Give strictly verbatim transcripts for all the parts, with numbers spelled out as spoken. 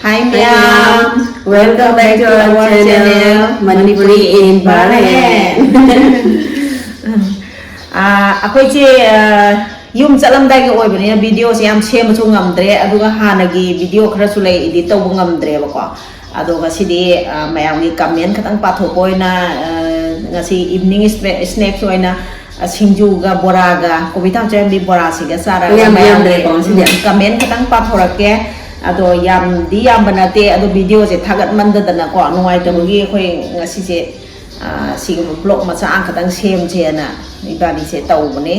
Hi ꯃꯌꯥꯝ, welcome back to our channel, Manipuri in Bahrain. ꯑꯥ, ꯑꯩꯈꯣꯏꯁꯦ, ꯑꯥ, ꯌꯨꯝ ꯆꯠꯂꯝꯗꯥꯏꯒꯤ ꯑꯣꯏꯕꯅꯤꯅ videoꯁꯦ ꯌꯥꯝ ꯁꯦꯝꯕꯁꯨ ꯉꯝꯗ꯭ꯔꯦ, ꯑꯗꯨꯒ ꯍꯥꯟꯅꯒꯤ video ꯈꯔꯁꯨ ꯂꯩ edit ꯇꯧꯕ ꯉꯝꯗ꯭ꯔꯦꯕꯀꯣ꯫ ꯑꯗꯣ ꯉꯁꯤꯗꯤ, ꯑꯥ, ꯃꯌꯥꯝꯒꯤ comment ꯈꯇꯪ ꯄꯥꯊꯣꯛꯄ ꯑꯣꯏꯅ, ꯑꯥ, ꯉꯁꯤ evening sna-, snacks ꯑꯣꯏꯅ, ꯑꯥ, ꯁꯤꯡꯖꯨꯒ ꯕꯣꯔꯥꯒ, ꯀꯣꯕꯤ ꯊꯝꯆꯦꯠ ꯍꯥꯏꯕꯗꯤ ꯕꯣꯔꯥꯁꯤꯒ ꯆꯥꯔꯒ ꯌꯥꯝ ꯃꯌꯥꯝꯒꯤ, ꯌꯥꯝꯗ꯭ꯔꯦꯀꯣ ꯉꯁꯤꯗꯤ꯫ ꯎꯝ, comment ꯈꯇꯪ ꯄꯥꯊꯣꯔꯛꯀꯦ꯫ ꯑꯗꯣ ꯌꯥꯝꯗꯤ ꯌꯥꯝꯕ ꯅꯠꯇꯦ, ꯑꯗꯣ videoꯁꯦ ꯊꯥꯒꯠꯃꯟꯗꯗꯅꯀꯣ, ꯅꯨꯡꯉꯥꯏꯇꯕꯒꯤ ꯑꯩꯈꯣꯏ ꯉꯁꯤꯁꯦ, ꯑꯥ, ꯁꯤꯒꯨꯝꯕ vlog ꯃꯆꯥ ꯑꯃꯈꯛꯇꯪ ꯁꯦꯝꯁꯦꯅ ꯏꯕꯥꯅꯤꯁꯦ ꯇꯧꯕꯅꯦ꯫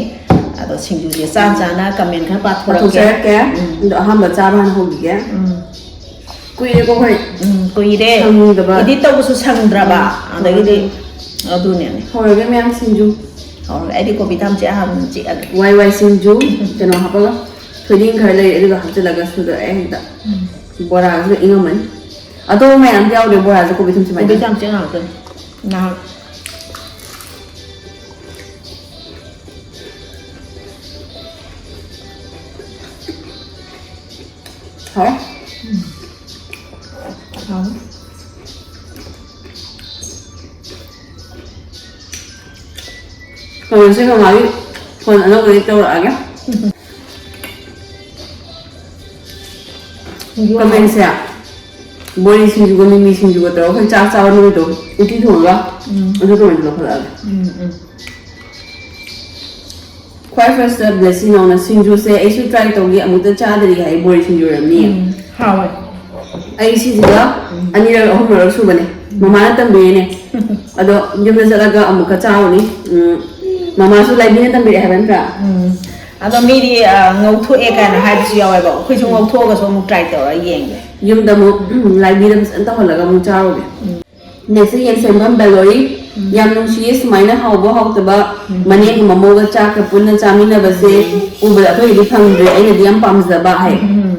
ꯑꯗꯣ ꯁꯤꯡꯖꯨꯁꯦ ꯆꯥ ꯆꯥꯅ comment ꯈꯔ ꯄꯥꯊꯣꯔꯛꯀꯦ꯫ ꯄꯥꯊꯣꯛꯆꯔꯛꯀꯦ꯫ ꯎꯝ꯫ ꯑꯗꯣ ꯑꯍꯥꯟꯕ ꯆꯥꯕ ꯍꯥꯟꯅ ꯍꯧꯈꯤꯒꯦ꯫ ꯎꯝ꯫ ꯀꯨꯏꯔꯦꯀꯣ ꯑꯩꯈꯣꯏ ꯎꯝ, ꯀꯨꯏꯔꯦ꯫ ꯁꯪꯗꯕ꯫ Edit ꯇꯧꯕꯁꯨ ꯁꯪꯗ꯭ꯔꯕ꯫ ꯎꯝ꯫ ꯑꯗꯒꯤꯗꯤ ꯑꯗꯨꯅꯦ꯫ ꯍꯧꯔꯒꯦ ꯃꯌꯥꯝ ꯁꯤꯡꯖꯨ꯫ ꯍꯧꯔꯒꯦ꯫ ꯑꯩꯗꯤ ꯀꯣꯕꯤ ꯊꯝꯆꯦꯠ ꯍꯥꯟꯅ ꯆꯤꯛꯑꯒꯦ꯫ ꯋꯥꯏ ꯋꯥꯏ ꯁꯤꯡꯖꯨ꯫ ꯀꯩꯅꯣ ꯍꯥꯞꯄꯒ, ꯊꯣꯏꯗꯤꯡ ꯈꯔ ꯂꯩꯔꯦ, ꯑꯗꯨꯒ ꯍꯥꯞꯆꯤꯜꯂꯒ ꯁꯨꯗꯣꯛꯑꯦ ꯍꯦꯛꯇ꯫ ꯎꯝ꯫ ꯕꯣꯔꯥꯁꯤꯒ ꯏꯪꯉꯝꯃꯅꯤ꯫ ꯑꯇꯣꯞꯄ ꯃꯌꯥꯝ ꯌꯥꯎꯗ꯭ꯔꯦ, ꯕꯣꯔꯥꯁꯦ ꯀꯣꯕꯤ ꯊꯝꯆꯦꯠ ꯀꯣꯕꯤ ꯃꯥꯏꯗ꯫ ꯊꯝꯆꯦꯠ ꯉꯥꯛꯇꯅꯤ꯫ ꯅꯍꯥꯟ ꯍꯥꯎꯔꯦ꯫ ꯎꯝ꯫ ꯍꯥꯎꯔꯦ꯫ ꯀꯃꯦꯟꯁꯦ ꯃꯃꯥꯒꯤ ꯐꯣꯟ ꯑꯅꯧꯕꯗꯒꯤ ꯇꯧꯔꯛꯑꯒꯦ꯫ ꯁꯤꯡꯖꯨ ꯍꯥꯎꯔꯦ꯫ ꯀꯃꯦꯟꯁꯦ ꯕꯣꯔꯤ ꯁꯤꯡꯖꯨꯒ ꯃꯤꯃꯤ ꯁꯤꯡꯖꯨꯒ ꯇꯧꯔꯒ ꯑꯩꯈꯣꯏ ꯆꯥꯛ ꯆꯥꯕ ꯅꯨꯃꯤꯠꯇꯣ, ꯎꯇꯤ ꯊꯣꯡꯉꯒ, ꯎꯝ꯫ ꯑꯗꯨ ꯀꯃꯦꯟꯁꯦ ꯂꯧꯈꯠꯂꯛꯑꯒꯦ꯫ ꯎꯝ, ꯎꯝ꯫ ꯈ꯭ꯋꯥꯏ first ꯕ꯭ꯂꯦꯁꯤꯅꯥꯎꯅ ꯁꯤꯡꯖꯨꯁꯦ ꯑꯩꯁꯨ try ꯇꯧꯒꯦ, ꯑꯃꯨꯛꯇ ꯆꯥꯗ꯭ꯔꯤ ꯍꯥꯏ, ꯕꯣꯔꯤ ꯁꯤꯡꯖꯨ ꯑꯣꯏꯔꯝꯅꯤ꯫ ꯎꯝ, ꯍꯥꯎꯋꯦ꯫ ꯑꯩ ꯁꯤꯁꯤꯗ ꯎꯝ꯫ ꯑꯅꯤꯔꯛ ꯑꯍꯨꯝꯂꯛ ꯁꯨꯕꯅꯦ, ꯎꯝ꯫ ꯃꯃꯥꯅ ꯇꯝꯕꯤꯔꯤꯅꯦ꯫ ꯑꯗꯣ ꯌꯨꯝꯗ ꯆꯠꯂꯒ ꯑꯃꯨꯛꯀ ꯆꯥꯔꯨꯅꯤ꯫ ꯎꯝ, ꯃꯃꯥꯁꯨ ꯂꯥꯏꯕꯤꯅ ꯇꯝꯕꯤꯔꯛꯑꯦ ꯍꯥꯏꯕ ꯅꯠꯇ꯭ꯔꯥ? ꯎꯝ꯫ ꯑꯗꯣ ꯃꯤꯗꯤ, ꯑ, ꯉꯧꯊꯣꯛꯑꯦ ꯀꯥꯏꯅ ꯍꯥꯏꯕꯁꯨ ꯌꯥꯎꯋꯦꯕ, ꯑꯩꯈꯣꯏꯁꯨ ꯎꯝ꯫ ꯉꯧꯊꯣꯛꯑꯒꯁꯨ ꯑꯃꯨꯛ try ꯇꯧꯔ ꯌꯦꯡꯒꯦ꯫ ꯌꯨꯝꯗ ꯑꯃꯨꯛ, ꯎꯝ, ꯂꯥꯏꯕꯤꯗ ꯐꯖꯅ ꯇꯧꯍꯜꯂꯒ ꯑꯃꯨꯛ ꯆꯥꯔꯨꯒꯦ꯫ ꯎꯝ꯫ Next ꯌꯦꯟ ꯁꯦꯝꯕ ꯕꯦꯂꯣꯔꯤ꯫ ꯎꯝ꯫ ꯌꯥꯝ ꯅꯨꯡꯁꯤꯌꯦ ꯁꯨꯃꯥꯏꯅ ꯍꯥꯎꯕ ꯍꯥꯎꯇꯕ ꯎꯝ꯫ ꯃꯅꯦꯒ ꯃꯃꯧꯒ ꯆꯥꯛꯀ ꯄꯨꯟꯅ ꯆꯥꯃꯤꯟꯅꯕꯁꯦ ꯎꯝ꯫ ꯎꯕꯗ ꯑꯩꯈꯣꯏꯒꯤꯗꯤ ꯐꯪꯗ꯭ꯔꯦ, ꯑꯩꯅꯗꯤ ꯌꯥꯝ ꯄꯥꯝꯖꯕ ꯍꯥꯏ꯫ ꯎꯝ꯫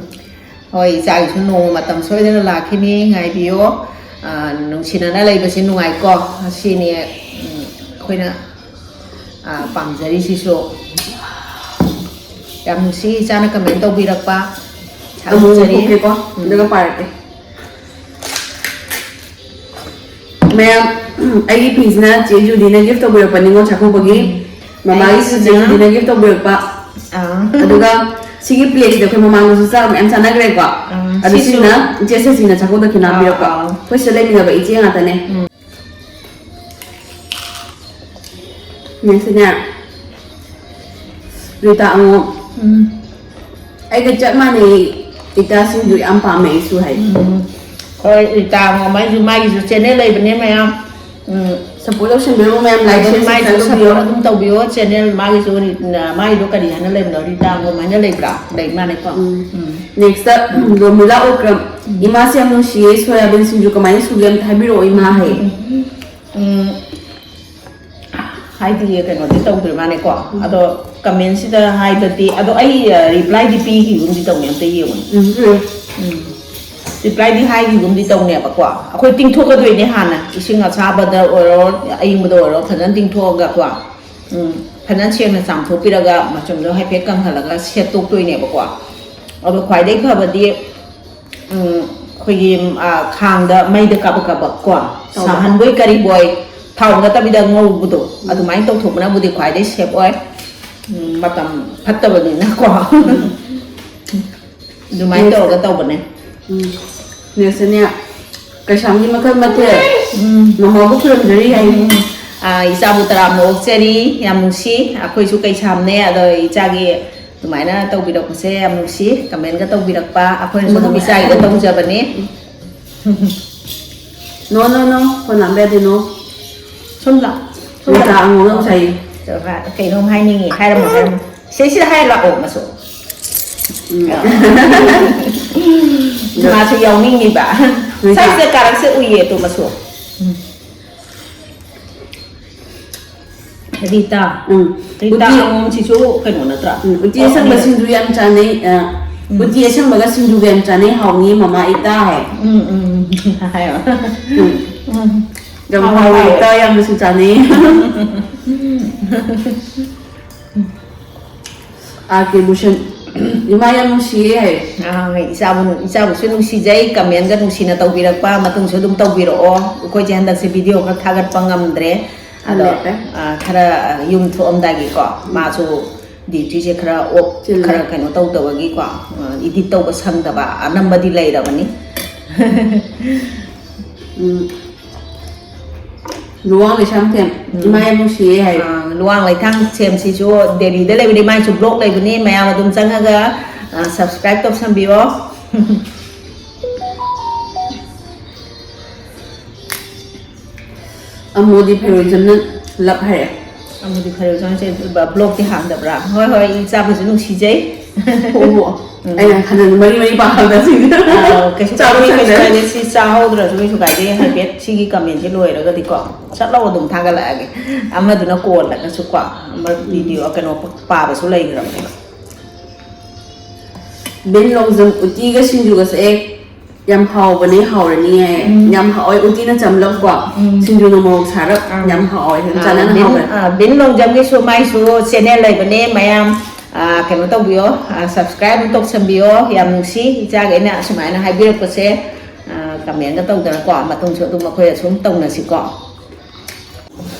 ꯍꯣꯏ, ꯏꯆꯥꯒꯤꯁꯨ ꯅꯣꯡꯃ ꯃꯇꯝ ꯁꯣꯏꯗꯅ ꯂꯥꯛꯈꯤꯅꯤ, ꯉꯥꯏꯕꯤꯌꯣ꯫ ꯑ, ꯅꯨꯡꯁꯤꯅꯅ ꯂꯩꯕꯁꯤ ꯅꯨꯡꯉꯥꯏꯀꯣ꯫ ꯑꯁꯤꯅꯤ, ꯎꯝ, ꯑꯩꯈꯣꯏꯅ, ꯑ, ꯄꯥꯝꯖꯔꯤꯁꯤꯁꯨ꯫ ꯌꯥꯝ ꯅꯨꯡꯁꯤ ꯏꯆꯥꯅ comment ꯇꯧꯕꯤꯔꯛꯄ꯫ ꯑꯃꯨꯛ ꯊꯥꯒꯠꯆꯔꯤ꯫ ꯊꯣꯛꯀꯦꯀꯣ꯫ ꯎꯝ꯫ ꯑꯗꯨꯒ ꯄꯥꯔꯛꯀꯦ꯫ ꯃꯌꯥꯝ, ꯑꯩꯒꯤ ꯐꯤꯁꯤꯅ ꯆꯦ ꯖꯨꯂꯤꯅ ꯒꯤꯐ ꯇꯧꯕꯤꯔꯛꯄ ꯅꯤꯉꯣꯜ ꯆꯥꯛꯀꯧꯕꯒꯤ꯫ ꯃꯃꯥꯒꯤꯁꯨ ꯆꯦ ꯑꯩꯒꯤꯁꯤꯅ ꯖꯨꯂꯤꯅ ꯒꯤꯐ ꯇꯧꯕꯤꯔꯛꯄ꯫ ꯑꯥ꯫ ꯑꯗꯨꯒ ꯁꯤꯒꯤ ꯄ꯭ꯂꯦꯠꯁꯤꯗ ꯑꯩꯈꯣꯏ ꯃꯃꯥꯡꯗꯁꯨ ꯆꯥꯛ ꯃꯌꯥꯝ ꯆꯥꯅꯈ꯭ꯔꯦꯀꯣ꯫ ꯑꯥ, ꯑꯗꯨ ꯁꯤꯁꯨ ꯁꯤꯅ ꯏꯆꯦ ꯁꯦꯁꯤꯅ ꯆꯥꯛꯀꯧꯗ ꯈꯤꯅꯥ ꯑꯥ, ꯄꯤꯔꯛꯄ꯫ ꯑꯥ꯫ ꯑꯩꯈꯣꯏ ꯁꯤꯗ ꯂꯩꯃꯤꯟꯅꯕ ꯏꯆꯦ ꯉꯥꯛꯇꯅꯦ꯫ ꯎꯝ꯫ ꯅꯦꯛꯁꯅꯦ, ꯔꯤꯇꯥ ꯑꯉꯣꯝ꯫ ꯎꯝ꯫ ꯑꯩꯒ ꯆꯞ ꯃꯥꯟꯅꯩ, ꯏꯇꯥꯁꯤꯡꯁꯨ ꯌꯥꯝ ꯄꯥꯝꯃꯦ ꯑꯩꯁꯨ ꯍꯥꯏ꯫ ꯎꯝ꯫ ꯍꯣꯏ, ꯔꯤꯇꯥ ꯑꯉꯣꯝ ꯍꯥꯏꯁꯨ ꯃꯥꯒꯤꯁꯨ ꯆꯦꯅꯦꯜ ꯂꯩꯕꯅꯦ ꯃꯌꯥꯝ꯫ ꯎꯝ꯫ ꯁꯞꯄꯣꯔꯠ ꯇꯧꯁꯟꯕꯤꯔꯝꯃꯣ ꯃꯌꯥꯝ, ꯂꯥꯏꯛ, ꯑꯗꯨꯝ ꯁꯤꯌꯔ, ꯃꯥꯏꯁꯨ ꯁꯕꯁꯀ꯭ꯔꯥꯏꯕ ꯇꯧꯕꯤꯌꯣ꯫ ꯁꯞꯄꯣꯔꯠ ꯑꯗꯨꯝ ꯇꯧꯕꯤꯌꯣ, ꯆꯦꯅꯦꯜ ꯃꯥꯒꯤꯁꯨ ꯔꯤ-, ꯃꯥꯒꯤꯗꯣ ꯀꯔꯤ ꯍꯥꯏꯅ ꯂꯩꯕꯅꯣ? ꯔꯤꯇꯥ ꯑꯉꯣꯝ ꯍꯥꯏꯅ ꯂꯩꯕ꯭ꯔꯥ? ꯂꯩ ꯃꯥꯅꯦꯀꯣ꯫ ꯎꯝ꯫ ꯎꯝ꯫ ꯅꯦꯛꯁꯇ, ꯎꯝ, ꯔꯣꯃꯤꯂꯥ ꯑꯣꯀ꯭ꯔꯝ꯫ ꯎꯝ꯫ "ꯏꯃꯥꯁꯦ ꯌꯥꯝ ꯅꯨꯡꯁꯤꯌꯦ, ꯁꯣꯌꯥꯕꯤꯟ ꯁꯤꯡꯖꯨ ꯀꯃꯥꯏꯅ ꯁꯨꯒꯦ ꯑꯝꯇ ꯍꯥꯏꯕꯤꯔꯛꯑꯣ ꯏꯃꯥ" ꯍꯥꯏꯌꯦ꯫ ꯎꯝ꯫ ꯎꯝ꯫ ꯍꯥꯏꯗꯤ ꯀꯩꯅꯣꯗꯤ ꯇꯧꯗ꯭ꯔꯤ ꯃꯥꯅꯦꯀꯣ꯫ ꯎꯝ꯫ ꯑꯗꯣ ꯀꯃꯦꯟꯁꯤꯗ ꯍꯥꯏꯕꯗꯤ, ꯑꯗꯣ ꯑꯩ, ꯑ, ꯔꯤꯄ꯭ꯂꯥꯏꯗꯤ ꯄꯤꯈꯤꯒꯨꯝꯗꯤ ꯇꯧꯅꯤ, ꯑꯝꯇ ꯌꯦꯡꯉꯨꯅꯦ꯫ ꯎꯝ, ꯎꯝ꯫ ꯎꯝ꯫ ꯔꯤꯄ꯭ꯂꯥꯏꯗꯤ ꯍꯥꯏꯈꯤꯒꯨꯝꯗꯤ ꯇꯧꯅꯦꯕꯀꯣ꯫ ꯑꯩꯈꯣꯏ ꯇꯤꯡꯊꯣꯛꯀꯗꯣꯏꯅꯦ ꯍꯥꯟꯅ, ꯏꯁꯤꯡ ꯑꯁꯥꯕꯗ ꯑꯣꯏꯔꯣ, ꯑꯌꯤꯡꯕꯗ ꯑꯣꯏꯔꯣ, ꯐꯖꯅ ꯇꯤꯡꯊꯣꯛꯑꯒꯀꯣ꯫ ꯎꯝ꯫ ꯐꯖꯅ ꯁꯦꯡꯅ ꯆꯥꯝꯊꯣꯛꯄꯤꯔꯒ ꯃꯆꯨꯝꯗꯣ ꯍꯥꯏꯐꯦꯠ ꯀꯪꯍꯜꯂꯒ ꯁꯦꯠꯇꯣꯛꯇꯣꯏꯅꯦꯕꯀꯣ꯫ ꯑꯗꯣ ꯈ꯭ꯋꯥꯏꯗꯒꯤ ꯐꯕꯗꯤ, ꯎꯝ, ꯑꯩꯈꯣꯏꯒꯤ, ꯑ, ꯈꯥꯡꯗ ꯃꯩꯗ ꯀꯥꯕꯛ ꯀꯥꯕꯛ ꯀꯣ, ꯇꯧꯕ꯫ ꯁꯥꯍꯟꯕꯣꯏ ꯀꯔꯤꯕꯣꯏ, ꯊꯥꯎ ꯅꯠꯇꯕꯤꯗ ꯉꯧꯕꯗꯣ, ꯎꯝ꯫ ꯑꯗꯨꯃꯥꯏꯅ ꯇꯧꯊꯣꯛꯄꯅꯕꯨꯗꯤ ꯈ꯭ꯋꯥꯏꯗꯒꯤ ꯁꯦꯞ ꯑꯣꯏ꯫ ꯎꯝ, ꯃꯇꯝ ꯐꯠꯇꯕꯅꯤꯅꯀꯣ꯫ ꯎꯝ꯫ ꯑꯗꯨꯃꯥꯏꯅ ꯅꯦꯛꯁꯇ꯫ ꯇꯧꯔꯒ ꯇꯧꯕꯅꯦ꯫ ꯎꯝ꯫ ꯅꯦꯛꯁꯇꯅꯦ, ꯀꯩꯁꯥꯝꯒꯤ ꯃꯈꯜ ꯃꯊꯦꯜ꯫ ꯎꯝ꯫ ꯃꯃꯥꯕꯨ ꯈꯨꯔꯨꯝꯖꯔꯤ ꯍꯥꯏ꯫ ꯎꯝ꯫ ꯑ, ꯏꯆꯥꯕꯨ ꯇꯔꯥꯝꯅ ꯑꯣꯛꯆꯔꯤ, ꯌꯥꯝ ꯅꯨꯡꯁꯤ꯫ ꯑꯩꯈꯣꯏꯁꯨ ꯀꯩꯁꯥꯝꯅꯦ, ꯑꯗꯣ ꯏꯆꯥꯒꯤ ꯑꯗꯨꯃꯥꯏꯅ ꯇꯧꯕꯤꯔꯛꯄꯁꯦ ꯌꯥꯝ ꯅꯨꯡꯁꯤ꯫ ꯀꯃꯦꯟꯒ ꯇꯧꯕꯤꯔꯛꯄ, ꯑꯩꯈꯣꯏꯅꯁꯨ ꯑꯗꯨꯝ ꯏꯆꯥꯒꯤꯗ ꯇꯧꯖꯕꯅꯦ꯫ No, no, no. ꯐꯣꯟ ꯂꯥꯝꯕ ꯌꯥꯗꯦ, no. ꯁꯣꯝꯗ, ꯁꯣꯝꯗ꯫ ꯅꯨꯡꯗꯥꯡ ꯑꯃꯨꯛ ꯂꯧ ꯁꯥꯏ꯫ ꯀꯩꯅꯣꯝ ꯍꯥꯏꯅꯤꯡꯉꯤ꯫ ꯍꯥꯏꯔꯝꯃꯣ, ꯍꯥꯏꯔꯝꯃꯣ꯫ ꯁꯤꯗꯩꯁꯤꯗ ꯍꯥꯏꯔ ꯂꯥꯛꯑꯣ, ꯃꯁꯨ꯫ ꯎꯝ꯫ ꯃꯥꯁꯨ ꯌꯥꯎꯅꯤꯡꯉꯤꯕ꯫ ꯅꯨꯡꯗꯥꯡ꯫ ꯁ꯭ꯋꯥꯏꯁꯤꯗ ꯀꯥꯔꯛꯁꯦ ꯎꯏꯌꯦ, ꯑꯗꯣ ꯃꯁꯨ꯫ ꯎꯝ꯫ ꯔꯤꯇꯥ꯫ ꯎꯝ꯫ ꯔꯤꯇꯥ ꯎꯇꯤ꯫ ꯑꯉꯣꯝꯁꯤꯁꯨ ꯀꯩꯅꯣ ꯅꯠꯇ꯭ꯔꯥ? ꯎꯝ, ꯎꯇꯤ ꯑꯣ, ꯑꯁꯪꯕ ꯑꯅꯤꯔꯛ꯫ ꯁꯤꯡꯖꯨ ꯌꯥꯝ ꯆꯥꯅꯩ, ꯑ, ꯎꯝ꯫ ꯎꯇꯤ ꯑꯁꯪꯕꯒ ꯁꯤꯡꯖꯨꯒ ꯌꯥꯝ ꯆꯥꯅꯩ, ꯍꯥꯎꯅꯤ ꯃꯃꯥ ꯏꯇꯥ ꯍꯥꯏ꯫ ꯎꯝ, ꯎꯝ, ꯎꯝ꯫ ꯍꯥꯏꯌꯣ꯫ ꯎꯝ꯫ ꯎꯝ꯫ ꯌꯥꯝ ꯍꯥꯎꯋꯦ, ꯍꯥꯎꯋꯦ, ꯍꯥꯎꯋꯦ꯫ ꯏꯇꯥ ꯌꯥꯝꯅꯁꯨ ꯆꯥꯅꯩ꯫ ꯎꯝ꯫ ꯑꯥꯔ ꯀꯦ ꯚꯨꯁꯟ꯫ ꯏꯃꯥ ꯌꯥꯝ ꯅꯨꯡꯁꯤꯌꯦ ꯍꯥꯏ꯫ ꯑꯥ, ꯏꯆꯥꯕꯨ ꯏꯆꯥꯕꯨꯁꯨ ꯅꯨꯡꯁꯤꯖꯩ, ꯀꯃꯦꯟꯒ ꯅꯨꯡꯁꯤꯅ ꯇꯧꯕꯤꯔꯛꯄ ꯃꯇꯨꯡꯁꯨ ꯑꯗꯨꯝ ꯇꯧꯕꯤꯔꯛꯑꯣ꯫ ꯑꯩꯈꯣꯏꯁꯦ ꯍꯟꯗꯛꯁꯦ ꯚꯤꯗꯤꯑꯣ ꯈꯔ ꯊꯥꯒꯠꯄ ꯉꯝꯗ꯭ꯔꯦ꯫ ꯑꯗꯣ ꯍꯜꯂꯛꯑꯦ꯫ ꯑꯥ, ꯈꯔ ꯌꯨꯝ ꯊꯣꯛꯑꯝꯗꯥꯏꯒꯤꯀꯣ, ꯃꯥꯁꯨ ꯗ꯭ꯌꯨꯇꯤꯁꯦ ꯈꯔ ꯑꯣꯐ ꯆꯤꯜꯂꯦ꯫ ꯈꯔ ꯀꯩꯅꯣ ꯇꯧꯗꯕꯒꯤꯀꯣ, ꯏꯗꯤꯠ ꯇꯧꯕ ꯁꯪꯗꯕ ꯑꯅꯝꯕꯗꯤ ꯂꯩꯔꯕꯅꯤ꯫ ꯎꯝ꯫ ꯂꯨꯋꯥꯡ ꯂꯩꯁꯥꯝꯊꯦꯝ ꯏꯃꯥ ꯌꯥꯝ ꯅꯨꯡꯁꯤꯌꯦ ꯍꯥꯏ꯫ ꯑꯥ, ꯂꯨꯋꯥꯡ ꯂꯩꯊꯥꯡ ꯁꯦꯝꯁꯤꯁꯨ ꯗꯦꯜꯂꯤꯗ ꯂꯩꯕꯅꯤ, ꯃꯥꯏꯁꯨ ꯕ꯭ꯂꯣꯛ ꯂꯩꯕꯅꯤ, ꯃꯌꯥꯝ ꯑꯗꯨꯝ ꯆꯪꯉꯒ ꯁꯕꯁꯀ꯭ꯔꯥꯏꯕ ꯇꯧꯁꯟꯕꯤꯌꯣ꯫ ꯑꯃꯣꯗꯤ ꯐꯩꯔꯣꯏꯖꯝꯅ ꯂꯞ ꯍꯥꯏꯔꯛꯑꯦ꯫ ꯑꯃꯗꯤ ꯐꯔꯦ ꯆꯪꯁꯦ꯫ ꯕ꯭ꯂꯣꯛꯇꯤ ꯍꯥꯡꯗꯕ꯭ꯔꯥ? ꯍꯣꯏ ꯍꯣꯏ, ꯑꯩ ꯆꯥꯕꯁꯨ ꯅꯨꯡꯁꯤꯖꯩ꯫ ꯑꯣ ꯑꯣ꯫ ꯑꯩꯅ ꯈꯟꯕꯗ ꯃꯔꯤ ꯃꯔꯤ ꯄꯥꯈꯠꯂꯛꯄ ꯑꯁꯤꯗ꯫ ꯑꯥ, ꯀꯩꯁꯨ ꯆꯥꯕ ꯀꯥꯏꯗꯦ, ꯀꯩꯁꯨ ꯁꯪꯗ꯭ꯔꯦ꯫ ꯀꯥꯏꯗꯦ꯫ ꯁꯤ ꯆꯥꯍꯧꯗ꯭ꯔꯁꯨ ꯀꯩꯁꯨ ꯀꯥꯏꯗꯦ꯫ ꯍꯥꯏꯐꯦꯠ ꯁꯤꯒꯤ ꯀꯃꯦꯟꯁꯦ ꯂꯣꯏꯔꯒꯗꯤꯀꯣ, ꯁꯠ ꯂꯥꯎ ꯑꯗꯨꯝ ꯊꯥꯒꯠꯂꯛꯑꯒꯦ꯫ ꯑꯃꯗꯨꯅ ꯀꯣꯜꯂꯒꯁꯨꯀꯣ, ꯑꯃ ꯚꯤꯗꯤꯑꯣ ꯀꯩꯅꯣ ꯄꯥꯕꯁꯨ ꯂꯩꯈ꯭ꯔꯕꯅꯦꯕ꯫ ꯕꯤꯟ ꯂꯣꯡꯖꯝ ꯎꯇꯤꯒ ꯁꯤꯡꯖꯨꯒꯁꯦ ꯌꯥꯝ ꯍꯥꯎꯕꯅꯦ, ꯍꯥꯎꯔꯅꯤ ꯍꯥꯏꯌꯦ꯫ ꯌꯥꯝ ꯍꯥꯎꯋꯦ ꯎꯇꯤꯅ ꯆꯝꯂꯞꯀꯣ꯫ ꯁꯤꯡꯖꯨꯅ ꯃꯣꯔꯣꯛ ꯁꯥꯔꯞ꯫ ꯌꯥꯝ ꯍꯥꯎꯋꯦ꯫ ꯌꯥꯝ ꯆꯥꯟꯅꯅ ꯕꯤꯟ ꯍꯥꯎꯋꯦ꯫ ꯑꯥ, ꯕꯤꯟ ꯂꯣꯡꯖꯝꯒꯤꯁꯨ ꯃꯥꯏꯁꯨ ꯆꯦꯅꯦꯜ ꯂꯩꯕꯅꯦ ꯃꯌꯥꯝ꯫ ꯑꯥ, ꯀꯩꯅꯣ ꯇꯧꯕꯤꯌꯣ, ꯁꯕꯁꯀ꯭ꯔꯥꯏꯕ ꯑꯗꯨꯝ ꯇꯧꯁꯟꯕꯤꯌꯣ꯫ ꯌꯥꯝ ꯅꯨꯡꯁꯤ ꯏꯆꯥꯒꯩꯅ ꯑꯁꯨꯃꯥꯏꯅ ꯍꯥꯏꯕꯤꯔꯛꯄꯁꯦ꯫ ꯑꯥ, ꯀꯃꯦꯟꯒ ꯇꯧꯗꯅꯀꯣ, ꯃꯇꯨꯡꯁꯨ ꯑꯗꯨꯝ ꯑꯩꯈꯣꯏ ꯑꯁꯨꯝ ꯇꯧꯅꯁꯤꯀꯣ꯫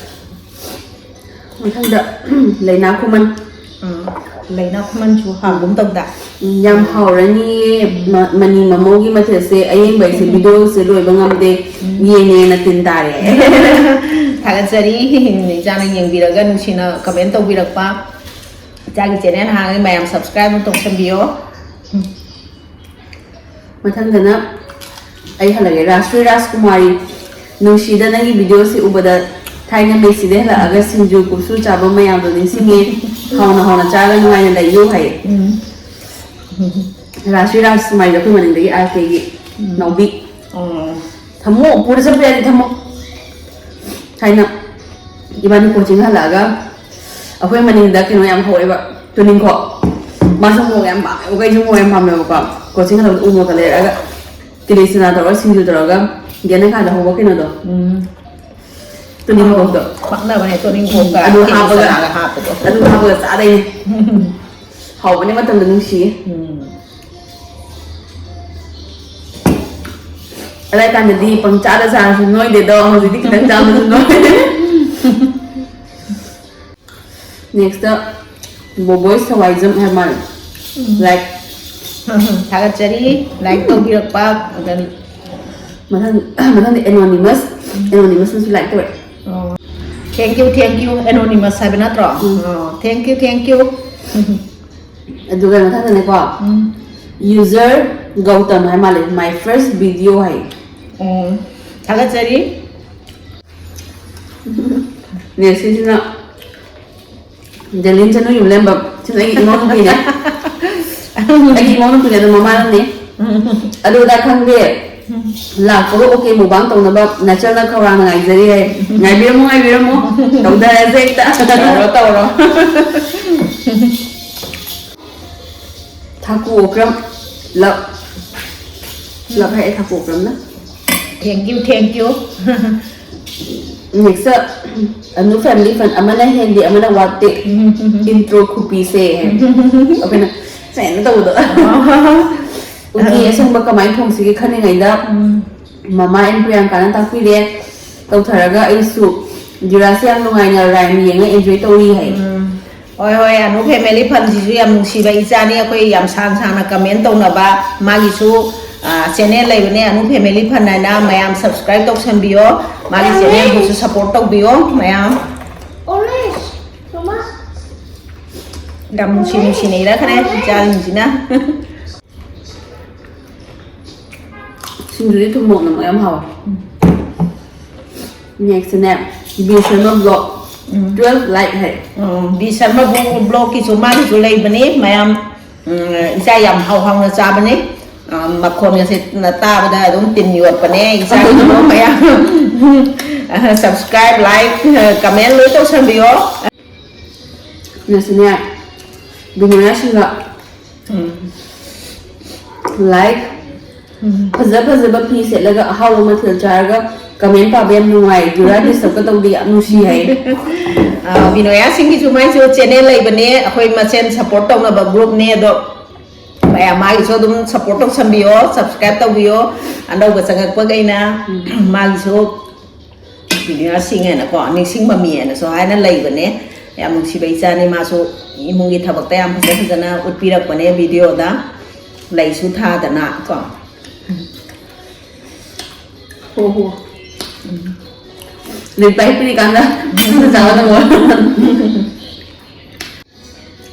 ꯃꯊꯪꯗ ꯂꯩꯅꯥ ꯈꯨꯃꯟ꯫ ꯑꯥ, ꯂꯩꯅꯥ ꯈꯨꯃꯟꯁꯨ ꯍꯥꯎꯒꯨꯝ ꯇꯧꯗ꯫ ꯎꯝ, ꯌꯥꯝ ꯍꯥꯎꯔꯅꯤꯌꯦ꯫ ꯃ- ꯃꯅꯤ ꯃꯃꯧꯒꯤ ꯃꯊꯦꯜꯁꯦ ꯑꯌꯦꯡꯕ ꯑꯩꯁꯦ ꯚꯤꯗꯤꯑꯣꯁꯦ ꯂꯣꯏꯕ ꯉꯝꯗꯦ꯫ ꯌꯦꯡꯉꯦꯅ ꯇꯤꯟ ꯇꯥꯔꯦ꯫ ꯊꯥꯒꯠꯆꯔꯤ꯫ ꯏꯆꯥꯅ ꯌꯦꯡꯕꯤꯔꯒ ꯅꯨꯡꯁꯤꯅ ꯀꯃꯦꯟ ꯇꯧꯕꯤꯔꯛꯄ꯫ ꯏꯆꯥꯒꯤ ꯆꯦꯅꯦꯜ ꯍꯥꯡꯉꯦ, ꯃꯌꯥꯝ ꯁꯕꯁꯀ꯭ꯔꯥꯏꯕ ꯑꯗꯨꯝ ꯇꯧꯁꯟꯕꯤꯌꯣ꯫ ꯃꯊꯪꯗꯅ ꯑꯩ ꯍꯜꯂꯒꯦ꯫ ꯔꯥꯁꯇ꯭ꯔꯤ ꯔꯥꯖꯀꯨꯃꯥꯔꯤ, ꯅꯨꯡꯁꯤꯗ ꯅꯪꯒꯤ ꯚꯤꯗꯤꯑꯣꯁꯤ ꯎꯕꯗ ꯊꯥꯏꯅ ꯃꯦꯁꯤꯗ ꯍꯜꯂꯛꯑꯒ ꯁꯤꯡꯖꯨ ꯀꯨꯞꯁꯨ ꯆꯥꯕ ꯃꯌꯥꯝꯗꯣ ꯅꯤꯡꯁꯤꯡꯉꯦ꯫ ꯍꯥꯎꯅ ꯍꯥꯎꯅ ꯆꯥꯔꯒ ꯅꯨꯡꯉꯥꯏꯅ ꯂꯩꯌꯨ ꯍꯥꯏꯌꯦ꯫ ꯔꯥꯁꯇ꯭ꯔꯤ ꯔꯥꯖꯀꯨꯃꯥꯔꯤꯗꯣ ꯑꯩꯈꯣꯏ ꯃꯅꯤꯡꯗꯒꯤ ꯑꯥꯔ ꯀꯦꯒꯤ ꯅꯥꯎꯕꯤ꯫ ꯑꯣ꯫ ꯊꯝꯃꯣ, ꯄꯨꯔ ꯆꯠꯄ ꯌꯥꯗꯦ, ꯊꯝꯃꯣ꯫ ꯊꯥꯏꯅ ꯏꯕꯥꯅꯤ ꯀꯣꯆꯤꯡ ꯍꯜꯂꯛꯑꯒ ꯑꯩꯈꯣꯏ ꯃꯅꯤꯡꯗ ꯀꯩꯅꯣ ꯌꯥꯝ ꯍꯧꯋꯦꯕ, ꯇꯨꯅꯤꯡꯈꯣꯛ꯫ ꯃꯥꯁꯨ ꯃꯣꯔꯣꯛ ꯌꯥꯝ ꯄꯥꯝꯃꯦꯕꯀꯣ, ꯑꯩꯁꯨ ꯃꯣꯔꯣꯛ ꯌꯥꯝ ꯄꯥꯝꯃꯦꯕꯀꯣ꯫ ꯀꯣꯆꯤꯡ ꯍꯜꯂꯛꯄꯗ ꯎ ꯃꯣꯔꯣꯛꯀ ꯂꯩꯔꯛꯑꯒ ꯀꯤꯂꯤ ꯆꯅꯥ ꯇꯧꯔꯒ ꯁꯤꯡꯖꯨ ꯇꯧꯔꯒ ꯌꯦꯅꯈꯥꯗ ꯍꯧꯕ ꯀꯩꯅꯣꯗꯣ꯫ ꯎꯝ꯫ ꯇꯨꯅꯤꯡꯈꯣꯛꯇꯣ꯫ ꯄꯛꯅꯕꯅꯦ ꯇꯨꯅꯤꯡꯈꯣꯛꯀ ꯑꯗꯨ ꯀꯤꯂꯤ ꯍꯥꯞꯄꯒ ꯆꯅꯥꯒ ꯍꯥꯞꯄꯗꯣ꯫ ꯑꯗꯨ ꯍꯥꯞꯄꯒ ꯆꯥꯗꯣꯏꯅꯦ꯫ ꯍꯧꯕꯅꯤ ꯃꯇꯝꯗ ꯅꯨꯡꯁꯤꯌꯦ꯫ ꯑꯗꯥꯏ ꯀꯥꯟꯗꯗꯤ ꯄꯪꯆꯥꯗ ꯆꯥꯔꯁꯨ ꯅꯣꯏꯗꯦꯗꯣ, ꯍꯧꯖꯤꯛꯇꯤ ꯈꯤꯇꯪ ꯆꯥꯕꯁꯨ ꯅꯣꯏ꯫ Next ꯕꯣꯕꯣꯏ ꯁꯋꯥꯏꯖꯝ ꯍꯥꯏ ꯃꯥꯜꯂꯦ꯫ Like, ꯊꯥꯒꯠꯆꯔꯤ, like ꯇꯧꯕꯤꯔꯛꯄ꯫ ꯑꯗ ꯃꯊꯪ ꯃꯊꯪꯗꯤ Anonymous, Anonymous ꯅꯁꯨ like ꯇꯧꯔꯛꯑꯦ꯫ ꯑꯣ, thank you, thank you, Anonymous ꯍꯥꯏꯕ ꯅꯠꯇ꯭ꯔꯣ? ꯎꯝ꯫ ꯑꯣ, thank you, thank you꯫ ꯑꯗꯨꯒ ꯃꯊꯪꯗꯅꯦꯀꯣ, ꯎꯝ꯫ User ꯒꯧꯇꯝ ꯍꯥꯏ ꯃꯥꯜꯂꯦ, "My first video" ꯍꯥꯏ꯫ ꯑꯣ, ꯊꯥꯒꯠꯆꯔꯤ꯫ Next ꯁꯤꯅ ꯖꯦꯂꯤꯟ ꯆꯅꯨ ꯌꯨꯝꯂꯦꯝꯕꯝ꯫ ꯁꯤꯅ ꯑꯩꯒꯤ ꯏꯃꯧ ꯅꯨꯄꯤꯅꯦ꯫ ꯑꯩꯒꯤ ꯏꯃꯧ ꯅꯨꯄꯤꯅꯦ, ꯑꯗꯣ ꯃꯃꯥꯅꯅꯦ꯫ ꯑꯗꯨ ꯑꯗꯥ ꯈꯪꯗꯦ꯫ ꯂꯥꯛꯄꯒ OK mukbang ꯇꯧꯅꯕ ꯅꯆꯜꯅ ꯈꯧꯔꯥꯡꯅ ꯉꯥꯏꯖꯔꯤ ꯍꯥꯏ꯫ ꯉꯥꯏꯕꯤꯔꯝꯃꯣ, ꯉꯥꯏꯕꯤꯔꯝꯃꯣ꯫ ꯇꯧꯊꯔꯁꯦ ꯍꯦꯛꯇ꯫ ꯇꯧꯔꯣ, ꯇꯧꯔꯣ꯫ ꯊꯥꯀꯨ Okram. Love꯫ Love high ꯊꯥꯀꯨ ꯑꯣꯀ꯭ꯔꯝꯅ꯫ Thank you, thank you꯫ Next, Anu family fun, "ꯑꯃꯅ ꯍꯦꯟꯗꯦ, ꯑꯃꯅ ꯋꯥꯠꯇꯦ꯫ Intro ꯈꯨꯄꯤꯁꯦ" ꯍꯥꯏ꯫ ꯑꯩꯈꯣꯏꯅ ꯁꯨꯃꯥꯏꯅ ꯇꯧꯕꯗꯣ꯫ ꯎꯇꯤ ꯑꯁꯪꯕ ꯀꯃꯥꯏꯅ ꯊꯣꯡꯁꯤꯒꯦ ꯈꯜꯂꯤꯉꯩꯗ, ꯎꯝ꯫ ꯃꯃꯥ and ꯄ꯭ꯔꯤꯌꯥꯡꯀꯥꯅ ꯇꯥꯛꯄꯤꯔꯦ꯫ ꯇꯧꯊꯔꯒ ꯑꯩꯁꯨ ꯗꯤꯔꯥꯁꯦ ꯌꯥꯝ ꯅꯨꯡꯉꯥꯏꯅ rhyme ꯌꯦꯡꯉ enjoy ꯇꯧꯔꯤ ꯍꯥꯏ꯫ ꯎꯝ꯫ ꯍꯣꯏ, ꯍꯣꯏ, ꯑꯅꯨ family fun ꯁꯤꯁꯨ ꯌꯥꯝ ꯅꯨꯡꯁꯤꯕ ꯏꯆꯥꯅꯤ꯫ ꯑꯩꯈꯣꯏ ꯌꯥꯝ ꯁꯥꯡ ꯁꯥꯡꯅ comment ꯇꯧꯅꯕ, ꯃꯥꯒꯤꯁꯨ, ꯑ, channel ꯂꯩꯕꯅꯦ, ꯑꯅꯨ family fun ꯍꯥꯏꯅ꯫ ꯃꯌꯥꯝ subscribe ꯇꯧꯁꯟꯕꯤꯌꯣ, ꯃꯥꯒꯤ channel ꯕꯨꯁꯨ support ꯇꯧꯕꯤꯌꯣ ꯃꯌꯥꯝ꯫ Orange, mama꯫ ꯌꯥꯝ ꯅꯨꯡꯁꯤ ꯅꯨꯡꯁꯤꯅ ꯏꯔꯛꯈ꯭ꯔꯦ ꯏꯆꯥꯁꯤꯡꯁꯤꯅ꯫ ꯁꯤꯡꯖꯨꯗꯤ ꯊꯨꯝ ꯃꯣꯔꯣꯛꯅ ꯃꯔꯣꯝ ꯍꯥꯎꯋꯦ꯫ Next ꯅꯦ, ꯕꯤ ꯁꯔꯃ vlog, ꯎꯝ꯫ Twelve like ꯍꯥꯏ꯫ ꯎꯝ, ꯕꯤ ꯁꯔꯃ vlog, vlog ꯀꯤꯁꯨ ꯃꯥꯒꯤꯁꯨ ꯂꯩꯕꯅꯤ ꯃꯌꯥꯝ꯫ ꯎꯝ, ꯏꯆꯥ ꯌꯥꯝ ꯍꯥꯎ ꯍꯥꯎꯅ ꯆꯥꯕꯅꯤ꯫ ꯑ, ꯃꯈꯣꯟꯒꯁꯦ ꯇꯥꯕꯗ ꯑꯗꯨꯝ ꯇꯤꯟ ꯌꯣꯠꯄꯅꯦ ꯏꯆꯥꯁꯤꯡꯗꯣ ꯃꯌꯥꯝ꯫ ꯑ, subscribe, like, ꯑ, comment ꯂꯣꯏ ꯇꯧꯁꯟꯕꯤꯌꯣ꯫ ꯅꯁꯤꯅꯦ, ꯕꯤꯅꯣꯌꯥ ꯁꯤꯡꯒ꯫ ꯎꯝ꯫ Like, ꯎꯝ꯫ ꯐꯖ ꯐꯖꯕ ꯐꯤ ꯁꯦꯠꯂꯒ ꯑꯍꯥꯎꯕ ꯃꯊꯦꯜ ꯆꯥꯔꯒ ꯀꯃꯦꯟ ꯄꯥꯕ ꯌꯥꯝ ꯅꯨꯡꯉꯥꯏ, ꯖꯨꯔꯥ ꯗꯤꯁꯇꯔꯕꯀ ꯇꯧꯗꯦ, ꯌꯥꯝ ꯅꯨꯡꯁꯤ ꯍꯥꯏ꯫ ꯑ, ꯕꯤꯅꯣꯌꯥ ꯁꯤꯡꯒꯤꯁꯨ ꯃꯥꯏꯁꯨ ꯆꯦꯅꯦꯜ ꯂꯩꯕꯅꯦ, ꯑꯩꯈꯣꯏ ꯃꯁꯦꯟ ꯁꯞꯄꯣꯔꯠ ꯇꯧꯅꯕ ꯒ꯭ꯔꯨꯞꯅꯦ꯫ ꯑꯗꯣ ꯃꯌꯥꯝ ꯃꯥꯒꯤꯁꯨ ꯑꯗꯨꯝ ꯁꯞꯄꯣꯔꯠ ꯇꯧꯁꯟꯕꯤꯌꯣ, ꯁꯞꯁꯀ꯭ꯔꯥꯏꯕ ꯇꯧꯕꯤꯌꯣ꯫ ꯑꯅꯧꯕ ꯆꯪꯉꯛꯄꯈꯩꯅ ꯃꯥꯒꯤꯁꯨ ꯕꯤꯅꯣꯌꯥ ꯁꯤꯡ ꯍꯥꯏꯅꯀꯣ, ꯅꯤꯡꯁꯤꯡꯕ ꯃꯤ ꯍꯥꯏꯅꯁꯨ ꯍꯥꯏꯅ ꯂꯩꯕꯅꯦ꯫ ꯌꯥꯝ ꯅꯨꯡꯁꯤꯕ ꯏꯆꯥꯅꯤ, ꯃꯥꯁꯨ ꯏꯃꯨꯡꯒꯤ ꯊꯕꯛꯇ ꯌꯥꯝ ꯐꯖ ꯐꯖꯅ ꯎꯠꯄꯤꯔꯛꯄꯅꯦ ꯚꯤꯗꯤꯑꯣꯗ, ꯂꯩꯁꯨ ꯊꯥꯗꯅ ꯀꯣ꯫ ꯍꯣ ꯍꯣ꯫ ꯔꯤꯄ꯭ꯂꯥꯏ ꯄꯤꯔꯤꯀꯥꯟꯗ ꯆꯥꯕ ꯅꯪꯉꯣ꯫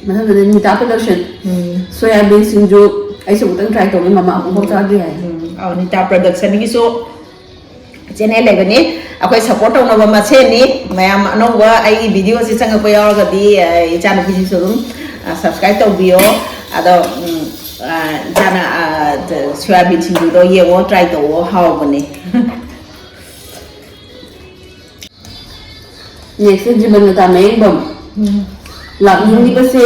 ꯃꯊꯪꯗꯗꯤ ꯅꯤꯇꯥ ꯄ꯭ꯔꯗꯛꯁꯟ꯫ ꯎꯝ꯫ ꯁꯣꯌꯥꯕꯤꯟ ꯁꯤꯡꯖꯨ ꯑꯩꯁꯨ ꯑꯃꯨꯛꯇꯪ ꯇ꯭ꯔꯥꯏ ꯇꯧꯒꯦ, ꯃꯃꯥ ꯑꯃꯨꯛꯐꯥꯎ ꯆꯥꯗ꯭ꯔꯤ ꯍꯥꯏ꯫ ꯎꯝ, ꯑꯧ, ꯅꯤꯇꯥ ꯄ꯭ꯔꯗꯛꯁꯟꯒꯤꯁꯨ ꯆꯦꯅꯦꯜ ꯂꯩꯕꯅꯤ꯫ ꯑꯩꯈꯣꯏ ꯁꯞꯄꯣꯔꯠ ꯇꯧꯅꯕ ꯃꯁꯦꯟꯅꯤ꯫ ꯃꯌꯥꯝ ꯑꯅꯧꯕ ꯑꯩꯒꯤ ꯚꯤꯗꯤꯑꯣꯁꯤ ꯆꯪꯉꯛꯄ ꯌꯥꯎꯔꯒꯗꯤ, ꯑ, ꯏꯆꯥꯅꯨꯄꯤꯁꯤꯁꯨ ꯑꯗꯨꯝ, ꯑ, ꯁꯞꯁꯀ꯭ꯔꯥꯏꯕ ꯇꯧꯕꯤꯌꯣ꯫ ꯑꯗꯣ, ꯎꯝ, ꯑ, ꯏꯆꯥꯅ, ꯑ, ꯁꯣꯌꯥꯕꯤꯟ ꯁꯤꯡꯖꯨꯗꯣ ꯌꯦꯡꯉꯣ, ꯇ꯭ꯔꯥꯏ ꯇꯧꯋꯣ, ꯍꯥꯎꯕꯅꯦ꯫ ꯅꯦꯛꯁꯇ ꯖꯤꯕꯟ ꯂꯇꯥ ꯃꯌꯦꯡꯕꯝ꯫ ꯎꯝ꯫ ꯂꯥꯛꯅꯤꯡꯂꯤꯕꯁꯦ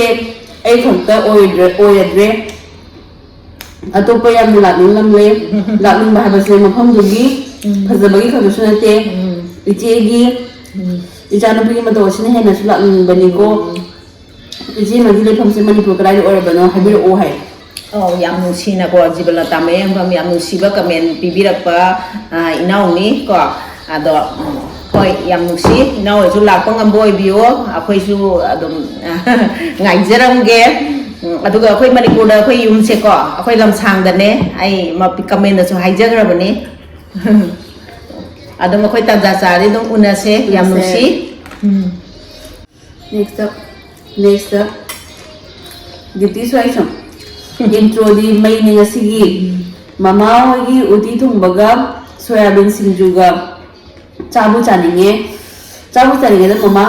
ꯑꯩ ꯈꯛꯇ ꯑꯣꯏꯗ꯭ꯔꯦ, ꯑꯣꯏꯔꯗ꯭ꯔꯦ꯫ ꯑꯇꯣꯞꯄ ꯌꯥꯝꯅ ꯂꯥꯛꯅꯤꯡꯂꯝꯂꯦ꯫ ꯂꯥꯛꯅꯤꯡꯕ ꯍꯥꯏꯕꯁꯦ ꯃꯐꯝꯗꯨꯒꯤ ꯎꯝ꯫ ꯐꯖꯕꯒꯤ ꯈꯛꯇꯁꯨ ꯅꯠꯇꯦ꯫ ꯎꯝ꯫ ꯏꯆꯦꯒꯤ ꯎꯝ꯫ ꯏꯆꯥꯅꯨꯄꯤꯒꯤ ꯃꯇꯧ ꯑꯁꯤꯅ ꯍꯦꯟꯅꯁꯨ ꯂꯥꯛꯅꯤꯡꯕꯅꯤꯀꯣ꯫ ꯎꯝ꯫ ꯏꯆꯦ ꯑꯃꯒꯤ ꯂꯩꯐꯝꯁꯦ ꯃꯅꯤꯄꯨꯔ ꯀꯗꯥꯏꯗ ꯑꯣꯏꯔꯕꯅꯣ ꯍꯥꯏꯕꯤꯔꯛꯑꯣ ꯍꯥꯏ꯫ ꯑꯧ, ꯌꯥꯝ ꯅꯨꯡꯁꯤꯅꯀꯣ, ꯖꯤꯕꯂꯇꯥ ꯃꯌꯦꯡꯕꯝ, ꯌꯥꯝ ꯅꯨꯡꯁꯤꯕ ꯀꯃꯦꯟ ꯄꯤꯕꯤꯔꯛꯄ, ꯑ, ꯏꯅꯥꯎꯅꯤ ꯀꯣ꯫ ꯑꯗꯣ, ꯎꯝ, ꯍꯣꯏ, ꯌꯥꯝ ꯅꯨꯡꯁꯤ꯫ ꯏꯅꯥꯎ ꯍꯣꯏꯁꯨ ꯂꯥꯛꯄ ꯉꯝꯕ ꯑꯣꯏꯕꯤꯌꯣ꯫ ꯑꯩꯈꯣꯏꯁꯨ ꯑꯗꯨꯝ ꯉꯥꯏꯖꯔꯝꯒꯦ꯫ ꯎꯝ, ꯑꯗꯨꯒ ꯑꯩꯈꯣꯏ ꯃꯅꯤꯄꯨꯔꯗ ꯑꯩꯈꯣꯏ ꯌꯨꯝꯁꯦꯀꯣ, ꯑꯩꯈꯣꯏ ꯂꯝꯁꯥꯡꯗꯅꯦ꯫ ꯑꯩ ꯃ-, ꯀꯃꯦꯟꯗꯁꯨ ꯍꯥꯏꯖꯈ꯭ꯔꯕꯅꯤ꯫ ꯑꯗꯨꯝ ꯑꯩꯈꯣꯏ ꯇꯥꯟꯖꯥ ꯆꯥꯔꯗꯤ ꯑꯗꯨꯝ ꯎꯅꯁꯦ꯫ ꯌꯥꯝ ꯎꯅꯁꯦ꯫ ꯅꯨꯡꯁꯤ꯫ ꯎꯝ꯫ Next up, next up, duty ꯁ꯭ꯋꯥꯏꯁꯝ꯫ Introꯗꯤ ꯃꯩꯅꯤ ꯉꯁꯤꯒꯤ꯫ ꯃꯃꯥ ꯍꯣꯏꯒꯤ ꯎꯇꯤ ꯊꯣꯡꯕꯒ ꯁꯣꯌꯥꯕꯤꯟ ꯁꯤꯡꯖꯨꯒ ꯆꯥꯕꯨ ꯆꯥꯅꯤꯡꯉꯦ꯫ ꯆꯥꯕꯨ ꯆꯥꯅꯤꯡꯉꯦꯗ ꯃꯃꯥ꯫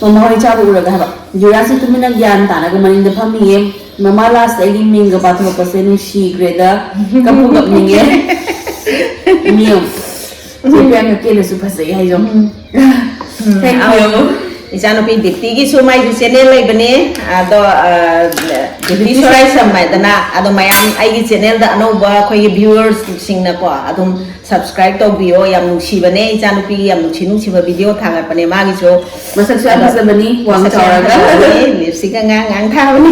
ꯃꯃꯥ ꯍꯣꯏ ꯆꯥꯕ ꯎꯔꯒ ꯍꯥꯏꯕ꯫ ꯖꯨꯔꯥꯁꯤ ꯇꯨꯃꯤꯟꯅ ꯒ꯭ꯌꯥꯟ ꯇꯥꯅꯒ ꯃꯅꯤꯡꯗ ꯐꯝꯃꯤꯌꯦ꯫ ꯃꯃꯥ ꯂꯥꯁꯇ ꯑꯩꯒꯤ ꯃꯤꯡꯒ ꯄꯥꯊꯣꯔꯛꯄꯁꯦ ꯅꯨꯡꯁꯤꯈ꯭ꯔꯦꯗ꯫ ꯀꯞꯄꯨ ꯀꯞꯅꯤꯡꯉꯦ꯫ ꯃꯤ ꯌꯦꯡꯉꯨ꯫ ꯆꯦ ꯄ꯭ꯔꯤꯌꯥꯡꯀꯥ ꯀꯦꯅꯁꯨ ꯐꯖꯩ ꯍꯥꯏꯖꯧ꯫ ꯎꯝ꯫ Thank you꯫ ꯑꯧ꯫ ꯏꯆꯥꯅꯨꯄꯤ ꯗꯤꯞꯇꯤꯒꯤꯁꯨ ꯃꯥꯏꯁꯨ ꯆꯦꯅꯦꯜ ꯂꯩꯕꯅꯦ꯫ ꯑꯗꯣ ꯗꯤꯞꯇꯤ ꯁꯣꯔꯥꯏꯁꯝ ꯍꯥꯏꯗꯅ꯫ ꯑꯗꯣ ꯃꯌꯥꯝ ꯑꯩꯒꯤ ꯆꯦꯅꯦꯜꯗ ꯑꯅꯧꯕ ꯑꯩꯈꯣꯏꯒꯤ ꯚ꯭ꯌꯨꯋꯔꯁꯁꯤꯡꯅꯀꯣ ꯑꯗꯨꯝ ꯁꯕꯁꯀ꯭ꯔꯥꯏꯕ ꯇꯧꯕꯤꯌꯣ꯫ ꯌꯥꯝ ꯅꯨꯡꯁꯤꯕꯅꯦ, ꯏꯆꯥꯅꯨꯄꯤꯒꯤ ꯌꯥꯝ ꯅꯨꯡꯁꯤ ꯅꯨꯡꯁꯤꯕ ꯚꯤꯗꯤꯑꯣ ꯊꯥꯒꯠꯄꯅꯦ ꯃꯥꯒꯤꯁꯨ꯫ ꯃꯁꯛꯁꯨ ꯌꯥꯝ ꯐꯖꯕꯅꯤ, ꯋꯥꯡ ꯆꯥꯎꯔꯒ꯫ ꯂꯤꯞꯁꯇꯤꯛꯀ ꯉꯥꯡ ꯉꯥꯡ ꯊꯥꯕꯅꯦ꯫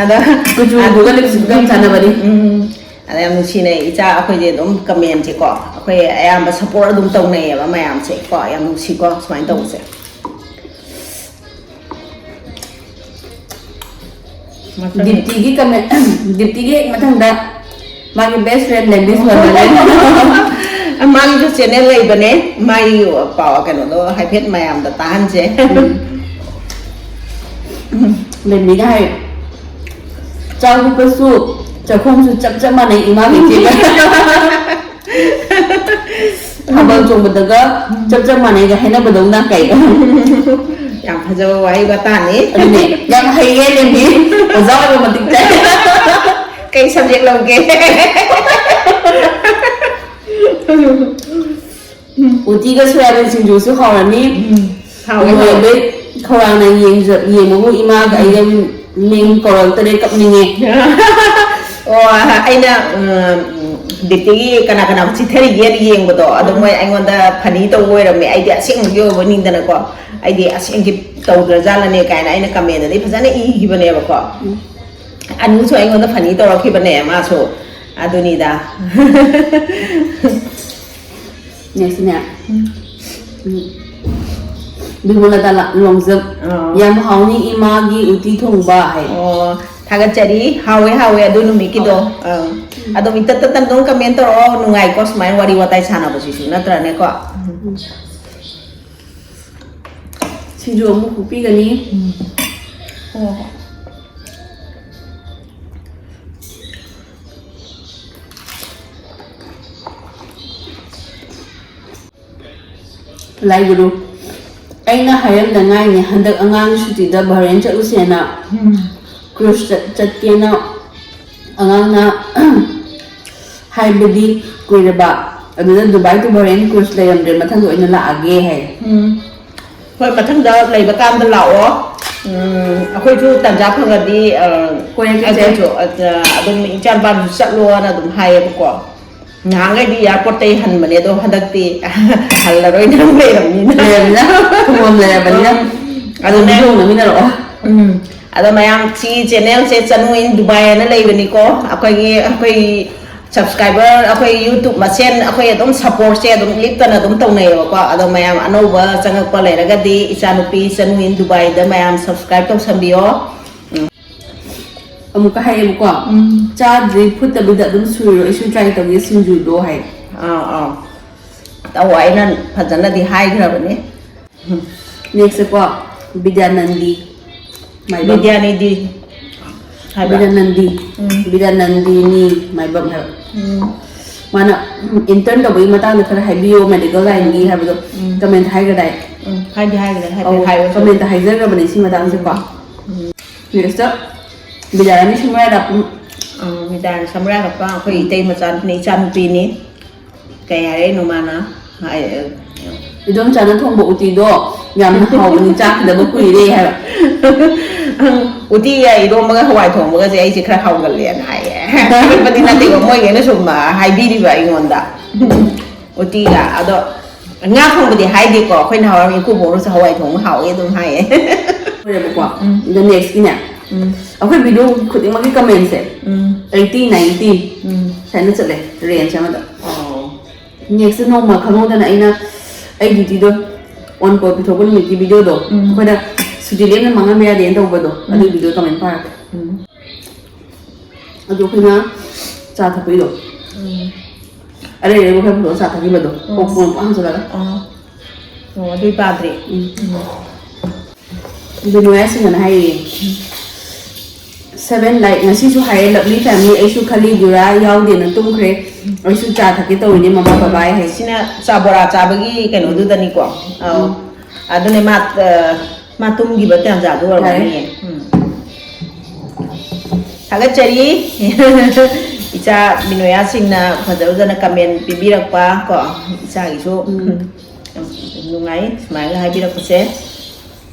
ꯑꯗꯣ ꯀꯨꯆꯨꯗꯨꯒ ꯂꯤꯞꯁꯇꯤꯛꯀ ꯌꯥꯝ ꯆꯥꯟꯅꯕꯅꯤ꯫ ꯎꯝ꯫ ꯑꯗ ꯌꯥꯝ ꯅꯨꯡꯁꯤꯅꯩ ꯏꯆꯥ꯫ ꯑꯩꯈꯣꯏꯁꯦ ꯑꯗꯨꯝ ꯀꯃꯦꯟꯁꯦꯀꯣ ꯑꯩꯈꯣꯏ ꯑꯌꯥꯝꯕ ꯁꯞꯄꯣꯔꯠ ꯑꯗꯨꯝ ꯇꯧꯅꯩꯌꯦꯕ ꯃꯌꯥꯝꯁꯦ ꯀꯣ꯫ ꯌꯥꯝ ꯅꯨꯡꯁꯤꯀꯣ ꯁꯨꯃꯥꯏꯅ ꯇꯧꯕꯁꯦ꯫ ꯗꯤꯞꯇꯤꯒꯤ ꯀꯃꯦꯟ, ꯗꯤꯞꯇꯤꯒꯤ ꯍꯦꯛ ꯃꯊꯪꯗ ꯃꯥꯒꯤ ꯕꯦꯁ ꯐ꯭ꯔꯦꯟ ꯂꯦꯝꯕꯤꯁ ꯋꯥꯟꯗꯔꯂꯦꯟ꯫ ꯃꯥꯒꯤꯁꯨ ꯆꯦꯅꯦꯜ ꯂꯩꯕꯅꯦ꯫ ꯃꯥꯒꯤ ꯄꯥꯎ ꯀꯩꯅꯣꯗꯣ ꯍꯥꯏꯐꯦꯠ ꯃꯌꯥꯝꯗ ꯇꯥꯍꯟꯁꯦ꯫ ꯂꯦꯝꯕꯤꯅ ꯍꯥꯏ, "ꯆꯥꯛ ꯂꯨꯞꯄꯁꯨ ꯆꯥꯛꯈꯣꯝꯁꯨ ꯆꯞ ꯆꯞ ꯃꯥꯟꯅꯩ ꯏꯃꯥꯒ ꯏꯆꯦꯒ꯫ ꯊꯥꯕꯜ ꯆꯣꯡꯕꯗꯒ ꯆꯞ ꯆꯞ ꯃꯥꯟꯅꯩꯒ ꯍꯥꯏꯅꯕꯗꯧꯅ" ꯀꯩꯗ꯫ ꯌꯥꯝ ꯐꯖꯕ ꯋꯥꯍꯩ ꯋꯥꯇꯥꯅꯤ꯫ ꯑꯗꯨꯅꯦ, ꯌꯥꯝ ꯍꯩꯌꯦ ꯂꯦꯝꯕꯤ꯫ ꯑꯣꯖꯥ ꯑꯣꯏꯕ ꯃꯇꯤꯛ ꯆꯥꯏ꯫ ꯀꯩ ꯁꯕꯖꯦꯛ ꯂꯧꯒꯦ? ꯎꯇꯤꯒ ꯁꯣꯌꯥꯕꯤꯟ ꯁꯤꯡꯖꯨꯁꯨ ꯍꯥꯎꯔꯅꯤ꯫ ꯍꯥꯎꯋꯦ, ꯂꯣꯏꯕꯩ ꯈꯧꯔꯥꯡꯅ ꯌꯦꯡꯖ-, ꯌꯦꯡꯕꯕꯨ ꯏꯃꯥꯒ ꯑꯩꯒ ꯃꯤꯡ ꯀꯧꯔꯛꯇꯔꯦ, ꯀꯞꯅꯤꯡꯉꯦ꯫ ꯑꯣ, ꯑꯩꯅ ꯎꯝ, ꯗꯤꯞꯇꯤꯒꯤ ꯀꯅꯥ ꯀꯅꯥ ꯆꯤꯊꯔꯤꯒꯦꯅ ꯌꯦꯡꯕꯗꯣ ꯑꯗꯣ ꯃꯣꯏ ꯑꯩꯉꯣꯟꯗ ꯐꯅꯤ ꯇꯧꯕ ꯑꯣꯏꯔꯝꯃꯦ꯫ ꯑꯩꯗꯤ ꯑꯁꯦꯡꯕꯒꯤ ꯑꯣꯏꯕ ꯅꯤꯡꯗꯅꯀꯣ꯫ ꯑꯩꯗꯤ ꯑꯁꯦꯡꯒꯤ ꯇꯧꯗ꯭ꯔꯖꯥꯠꯂꯅꯦ ꯀꯥꯏꯅ ꯑꯩꯅ ꯀꯃꯦꯟꯗꯗꯤ ꯐꯖꯅ ꯏꯈꯤꯕꯅꯦꯕꯀꯣ꯫ ꯑꯅꯨꯁꯨ ꯑꯩꯉꯣꯟꯗ ꯐꯅꯤ ꯇꯧꯔꯛꯈꯤꯕꯅꯦ ꯃꯥꯁꯨ꯫ ꯑꯗꯨꯅꯤꯗ꯫ ꯅꯦꯛꯁꯅꯦ꯫ ꯎꯝ꯫ ꯕꯤꯃꯣꯂꯥꯇꯥ ꯂꯣꯡꯖꯝ꯫ ꯑꯥ꯫ "ꯌꯥꯝ ꯍꯥꯎꯅꯤ ꯏꯃꯥꯒꯤ ꯎꯇꯤ ꯊꯣꯡꯕ" ꯍꯥꯏ꯫ ꯑꯣ, ꯊꯥꯒꯠꯆꯔꯤ꯫ ꯍꯥꯎꯋꯦ, ꯍꯥꯎꯋꯦ ꯑꯗꯨ ꯅꯨꯃꯤꯠꯀꯤꯗꯣ꯫ ꯑꯥ꯫ ꯑꯗꯨꯝ ꯏꯇꯠ ꯇꯠꯇꯅ ꯑꯗꯨꯝ ꯀꯃꯦꯟ ꯇꯧꯔꯛꯑꯣ꯫ ꯅꯨꯡꯉꯥꯏꯀꯣ ꯁꯨꯃꯥꯏꯅ ꯋꯥꯔꯤ ꯋꯥꯇꯥꯏ ꯁꯥꯟꯅꯕꯁꯤꯁꯨ, ꯅꯠꯇ꯭ꯔꯅꯦꯀꯣ? ꯁꯤꯡꯖꯨ ꯑꯃꯨꯛ ꯈꯣꯛꯄꯤꯒꯅꯤ꯫ ꯑꯣ꯫ ꯂꯥꯏꯒꯨꯔꯨ, ꯑꯩꯅ ꯍꯥꯏꯔꯝꯗ ꯉꯥꯏꯅꯦ, ꯍꯟꯗꯛ ꯑꯉꯥꯡꯒꯤ ꯁꯨꯇꯤꯗ ꯕꯍꯔꯦꯟ ꯆꯠꯂꯨꯁꯦꯅ꯫ ꯀ꯭ꯔꯨꯖ ꯆꯠ-, ꯆꯠꯀꯦꯅ ꯑꯉꯥꯡꯅ ꯍꯥꯏꯕꯗꯤ ꯀꯨꯏꯔꯕ, ꯑꯗꯨꯗ ꯗꯨꯕꯥꯏ to ꯕꯍꯔꯦꯟ ꯀ꯭ꯔꯨꯖ ꯂꯩꯔꯝꯗ꯭ꯔꯦ, ꯃꯊꯪꯗ ꯑꯣꯏꯅ ꯂꯥꯛꯑꯒꯦ ꯍꯥꯏ꯫ ꯎꯝ꯫ ꯍꯣꯏ, ꯃꯊꯪꯗ ꯂꯩꯕ ꯀꯥꯟꯗ ꯂꯥꯛꯑꯣ꯫ ꯎꯝ, ꯑꯩꯈꯣꯏꯁꯨ ꯇꯟꯖꯥ ꯐꯪꯉꯗꯤ, ꯑ, ꯀꯣꯏꯔꯛꯀꯦ, ꯆꯦ꯫ ꯑꯩꯈꯣꯏꯁꯨ, ꯑ, ꯑꯗꯨꯝ ꯏꯆꯥ ꯅꯨꯄꯥꯗꯨꯁꯨ ꯆꯠꯂꯣꯅ ꯑꯗꯨꯝ ꯍꯥꯏꯌꯦꯕꯀꯣ꯫ ꯅꯍꯥꯟꯈꯩꯗꯤ airport ꯇꯩ ꯍꯟꯕꯅꯦ, ꯑꯗꯣ ꯍꯟꯗꯛꯇꯤ ꯍꯜꯂꯔꯣꯏ, ꯅꯪ ꯂꯩꯔꯕꯅꯤꯅ꯫ ꯂꯩꯔꯕꯅꯤꯅ, ꯈꯨꯃꯣꯝ ꯂꯩꯔꯕꯅꯤꯅ꯫ ꯎꯝ, ꯑꯗꯨꯝ ꯑꯗꯨꯅꯦ꯫ ꯌꯣꯡꯅꯃꯤꯟꯅꯔꯛꯑꯣ꯫ ꯎꯝ, ꯑꯗꯣ ꯃꯌꯥꯝ ꯁꯤ channel say Chanu in Dubai ꯍꯥꯏꯅ ꯂꯩꯕꯅꯤꯀꯣ꯫ ꯑꯩꯈꯣꯏꯒꯤ, ꯑꯩꯈꯣꯏ subscriber, ꯑꯩꯈꯣꯏ YouTube ꯃꯁꯦꯟ ꯑꯩꯈꯣꯏ ꯑꯗꯨꯝ support ꯁꯦ ꯑꯗꯨꯝ ꯂꯤꯞꯇꯅ ꯑꯗꯨꯝ ꯇꯧꯅꯩꯌꯦꯕꯀꯣ꯫ ꯑꯗꯣ ꯃꯌꯥꯝ ꯑꯅꯧꯕ ꯆꯪꯉꯛꯄ ꯂꯩꯔꯒꯗꯤ ꯏꯆꯥꯅꯨꯄꯤ ꯆꯅꯨ in Dubai ꯗ ꯃꯌꯥꯝ subscribe ꯇꯧꯁꯟꯕꯤꯌꯣ꯫ ꯎꯝ꯫ ꯑꯃꯨꯛꯀ ꯍꯥꯏꯌꯦꯕꯀꯣ, ꯎꯝ꯫ ꯆꯥꯗ꯭ꯔꯤ, ꯐꯨꯠꯇꯕꯤꯗ ꯑꯗꯨꯝ ꯁꯨꯔꯣ, ꯑꯩꯁꯨ try ꯇꯧꯒꯦ ꯁꯤꯡꯖꯨꯗꯣ ꯍꯥꯏ꯫ ꯑꯥ, ꯑꯥ꯫ ꯇꯧ, ꯑꯩꯅ ꯐꯖꯅꯗꯤ ꯍꯥꯏꯈ꯭ꯔꯕꯅꯤ꯫ Next ꯁꯦ ꯀꯣ, ꯕꯤꯗ꯭ꯌꯥꯅꯟꯗꯤ ꯃꯥꯏꯕꯝ꯫ ꯕꯤꯗ꯭ꯌꯥꯅꯤꯗꯤ ꯍꯥꯏꯕ꯭ꯔꯥ? ꯕꯤꯗ꯭ꯌꯥꯅꯟꯗꯤ꯫ ꯎꯝ꯫ ꯕꯤꯗ꯭ꯌꯥꯅꯟꯗꯤꯅꯤ ꯃꯥꯏꯕꯝ ꯍꯥꯏꯕ꯫ ꯎꯝ꯫ ꯃꯥꯅ, ꯎꯝ, intern ꯇꯧꯕꯒꯤ ꯃꯇꯥꯡꯗ ꯈꯔ ꯍꯥꯏꯕꯤꯌꯣ, medical line ꯒꯤ ꯍꯥꯏꯕꯗꯣ ꯎꯝ꯫ Comment ꯍꯥꯏꯈ꯭ꯔꯗꯥꯏ? ꯎꯝ, ꯍꯥꯏꯗꯤ ꯍꯥꯏꯈ꯭ꯔꯦ, ꯍꯥꯏꯐꯦꯠ ꯑꯧ, ꯍꯥꯏꯌꯣ꯫ Comment ꯍꯥꯏꯖꯈ꯭ꯔꯕꯅꯦ ꯁꯤ ꯃꯇꯥꯡꯁꯦꯀꯣ꯫ ꯎꯝ꯫ Next ꯕꯤꯗ꯭ꯌꯥꯔꯥꯅꯤ ꯁꯃꯨꯔꯥꯏ ꯂꯥꯛꯄ꯫ ꯑ, ꯕꯤꯗ꯭ꯌꯥꯔꯥꯅꯤ ꯁꯃꯨꯔꯥꯏ ꯂꯥꯛꯄ ꯑꯩꯈꯣꯏ ꯎꯝ꯫ ꯏꯇꯩ ꯃꯆꯥꯅꯨꯄꯤꯅꯤ, ꯏꯆꯥꯅꯨꯄꯤꯅꯤ꯫ ꯀꯩ ꯍꯥꯏꯔꯛꯏꯅꯣ ꯃꯥꯅ? ꯍꯥꯏ-, ꯏꯗꯣꯝꯆꯥꯅ ꯊꯣꯡꯕ ꯎꯇꯤꯗꯣ ꯌꯥꯝꯅ ꯍꯥꯎꯕꯅꯤ, ꯆꯥꯈꯤꯗꯕ ꯀꯨꯏꯔꯦ ꯍꯥꯏꯕ꯫ ꯎꯇꯤꯒ ꯏꯔꯣꯝꯕꯒ ꯍꯋꯥꯏ ꯊꯣꯡꯕꯒꯁꯦ ꯑꯩꯁꯦ ꯈꯔ ꯍꯥꯎꯒꯜꯂꯦꯅ ꯍꯥꯏꯌꯦ꯫ ꯑꯄꯤꯛꯄꯗꯤ ꯅꯠꯇꯦꯀꯣ, ꯃꯣꯏꯒꯩꯅ ꯁꯨꯝ, ꯑ, ꯍꯥꯏꯕꯤꯔꯤꯕ ꯑꯩꯉꯣꯟꯗ꯫ ꯎꯇꯤꯒ꯫ ꯑꯗꯣ ꯉꯥ ꯊꯣꯡꯕꯗꯤ ꯍꯥꯏꯗꯦꯀꯣ, ꯑꯩꯈꯣꯏ ꯅꯍꯥꯟꯋꯥꯏ ꯏꯀꯨꯕꯣꯛꯅꯁꯨ ꯍꯋꯥꯏ ꯊꯣꯡꯕ ꯍꯥꯎꯋꯦ ꯑꯗꯨꯝ ꯍꯥꯏꯌꯦ꯫ ꯂꯣꯏꯔꯦꯕꯀꯣ꯫ ꯎꯝ꯫ ꯑꯗꯣ next ꯀꯤꯅꯦ, ꯎꯝ꯫ ꯑꯩꯈꯣꯏ video ꯈꯨꯗꯤꯡꯃꯛꯀꯤ comment ꯁꯦ ꯎꯝ꯫ Eighty, ninety ꯎꯝ꯫ ꯁꯨꯃꯥꯏꯅ ꯆꯠꯂꯦ, range ꯑꯃꯗ꯫ ꯑꯣ꯫ Next ꯅꯣꯡꯃ ꯈꯪꯍꯧꯗꯅ ꯑꯩꯅ ꯑꯩ duty ꯗꯣ on call ꯄꯤꯊꯣꯛꯄ ꯅꯨꯃꯤꯠꯀꯤ video ꯗꯣ, ꯎꯝ꯫ ꯑꯩꯈꯣꯏꯅ ꯁꯨꯇꯤ ꯂꯦꯝꯅ ꯃꯥꯡꯍꯟꯕ ꯌꯥꯗꯦꯅ ꯇꯧꯕꯗꯣ, ꯎꯝ꯫ ꯑꯗꯨꯒꯤ video comment ꯄꯥꯔꯛꯀꯦ꯫ ꯎꯝ꯫ ꯑꯗꯣ ꯑꯩꯈꯣꯏꯅ ꯆꯥ ꯊꯛꯄꯩꯗꯣ, ꯎꯝ꯫ ꯑꯔꯩ ꯑꯔꯩꯕ ꯈꯔ ꯄꯨꯊꯣꯛꯑ ꯆꯥ ꯊꯛꯈꯤꯕꯗꯣ, ꯎꯝ꯫ ꯀꯣꯛ ꯄꯨꯡ ꯄꯨꯡ ꯍꯥꯡꯖꯜꯂꯒ꯫ ꯑꯥ꯫ ꯑꯣ, ꯑꯗꯨꯏ ꯄꯥꯗ꯭ꯔꯤ꯫ ꯎꯝ꯫ ꯎꯝ꯫ ꯑꯗꯨ ꯅꯨꯡꯉꯥꯏ ꯁꯤꯡꯅ ꯍꯥꯏꯔꯤꯌꯦ꯫ Seven like ꯉꯁꯤꯁꯨ ꯍꯥꯏꯌꯦ, lovely family, ꯑꯩꯁꯨ ꯈꯜꯂꯤꯗꯨꯔꯥ ꯌꯥꯎꯗꯦꯅ ꯇꯨꯝꯈ꯭ꯔꯦ꯫ ꯑꯩꯁꯨ ꯆꯥ ꯊꯛꯀꯦ ꯇꯧꯔꯤꯅꯦ, ꯃꯃꯥ ꯕꯕꯥ ꯍꯥꯏ꯫ ꯁꯤꯅ ꯆꯥ ꯕꯣꯔꯥ ꯆꯥꯕꯒꯤ ꯀꯩꯅꯣꯗꯨꯗꯅꯤꯀꯣ꯫ ꯑꯧ꯫ ꯎꯝ꯫ ꯑꯗꯨꯅꯦ ꯃꯥ, ꯑ, ꯃꯥ ꯇꯨꯝꯈꯤꯕ ꯇꯥꯟꯖꯥꯗꯣ ꯌꯥꯔꯦ꯫ ꯑꯣꯏꯔꯝꯒꯅꯤꯌꯦ꯫ ꯎꯝ꯫ ꯊꯥꯒꯠꯆꯔꯤ꯫ ꯏꯆꯥ ꯕꯤꯅꯣꯌꯥꯁꯤꯡꯅ ꯐꯖ ꯐꯖꯅ comment ꯄꯤꯕꯤꯔꯛꯄ ꯀꯣ, ꯏꯆꯥꯒꯤꯁꯨ꯫ ꯎꯝ꯫ ꯅꯨꯡꯉꯥꯏ ꯁꯨꯃꯥꯏꯅ ꯍꯥꯏꯕꯤꯔꯛꯄꯁꯦ꯫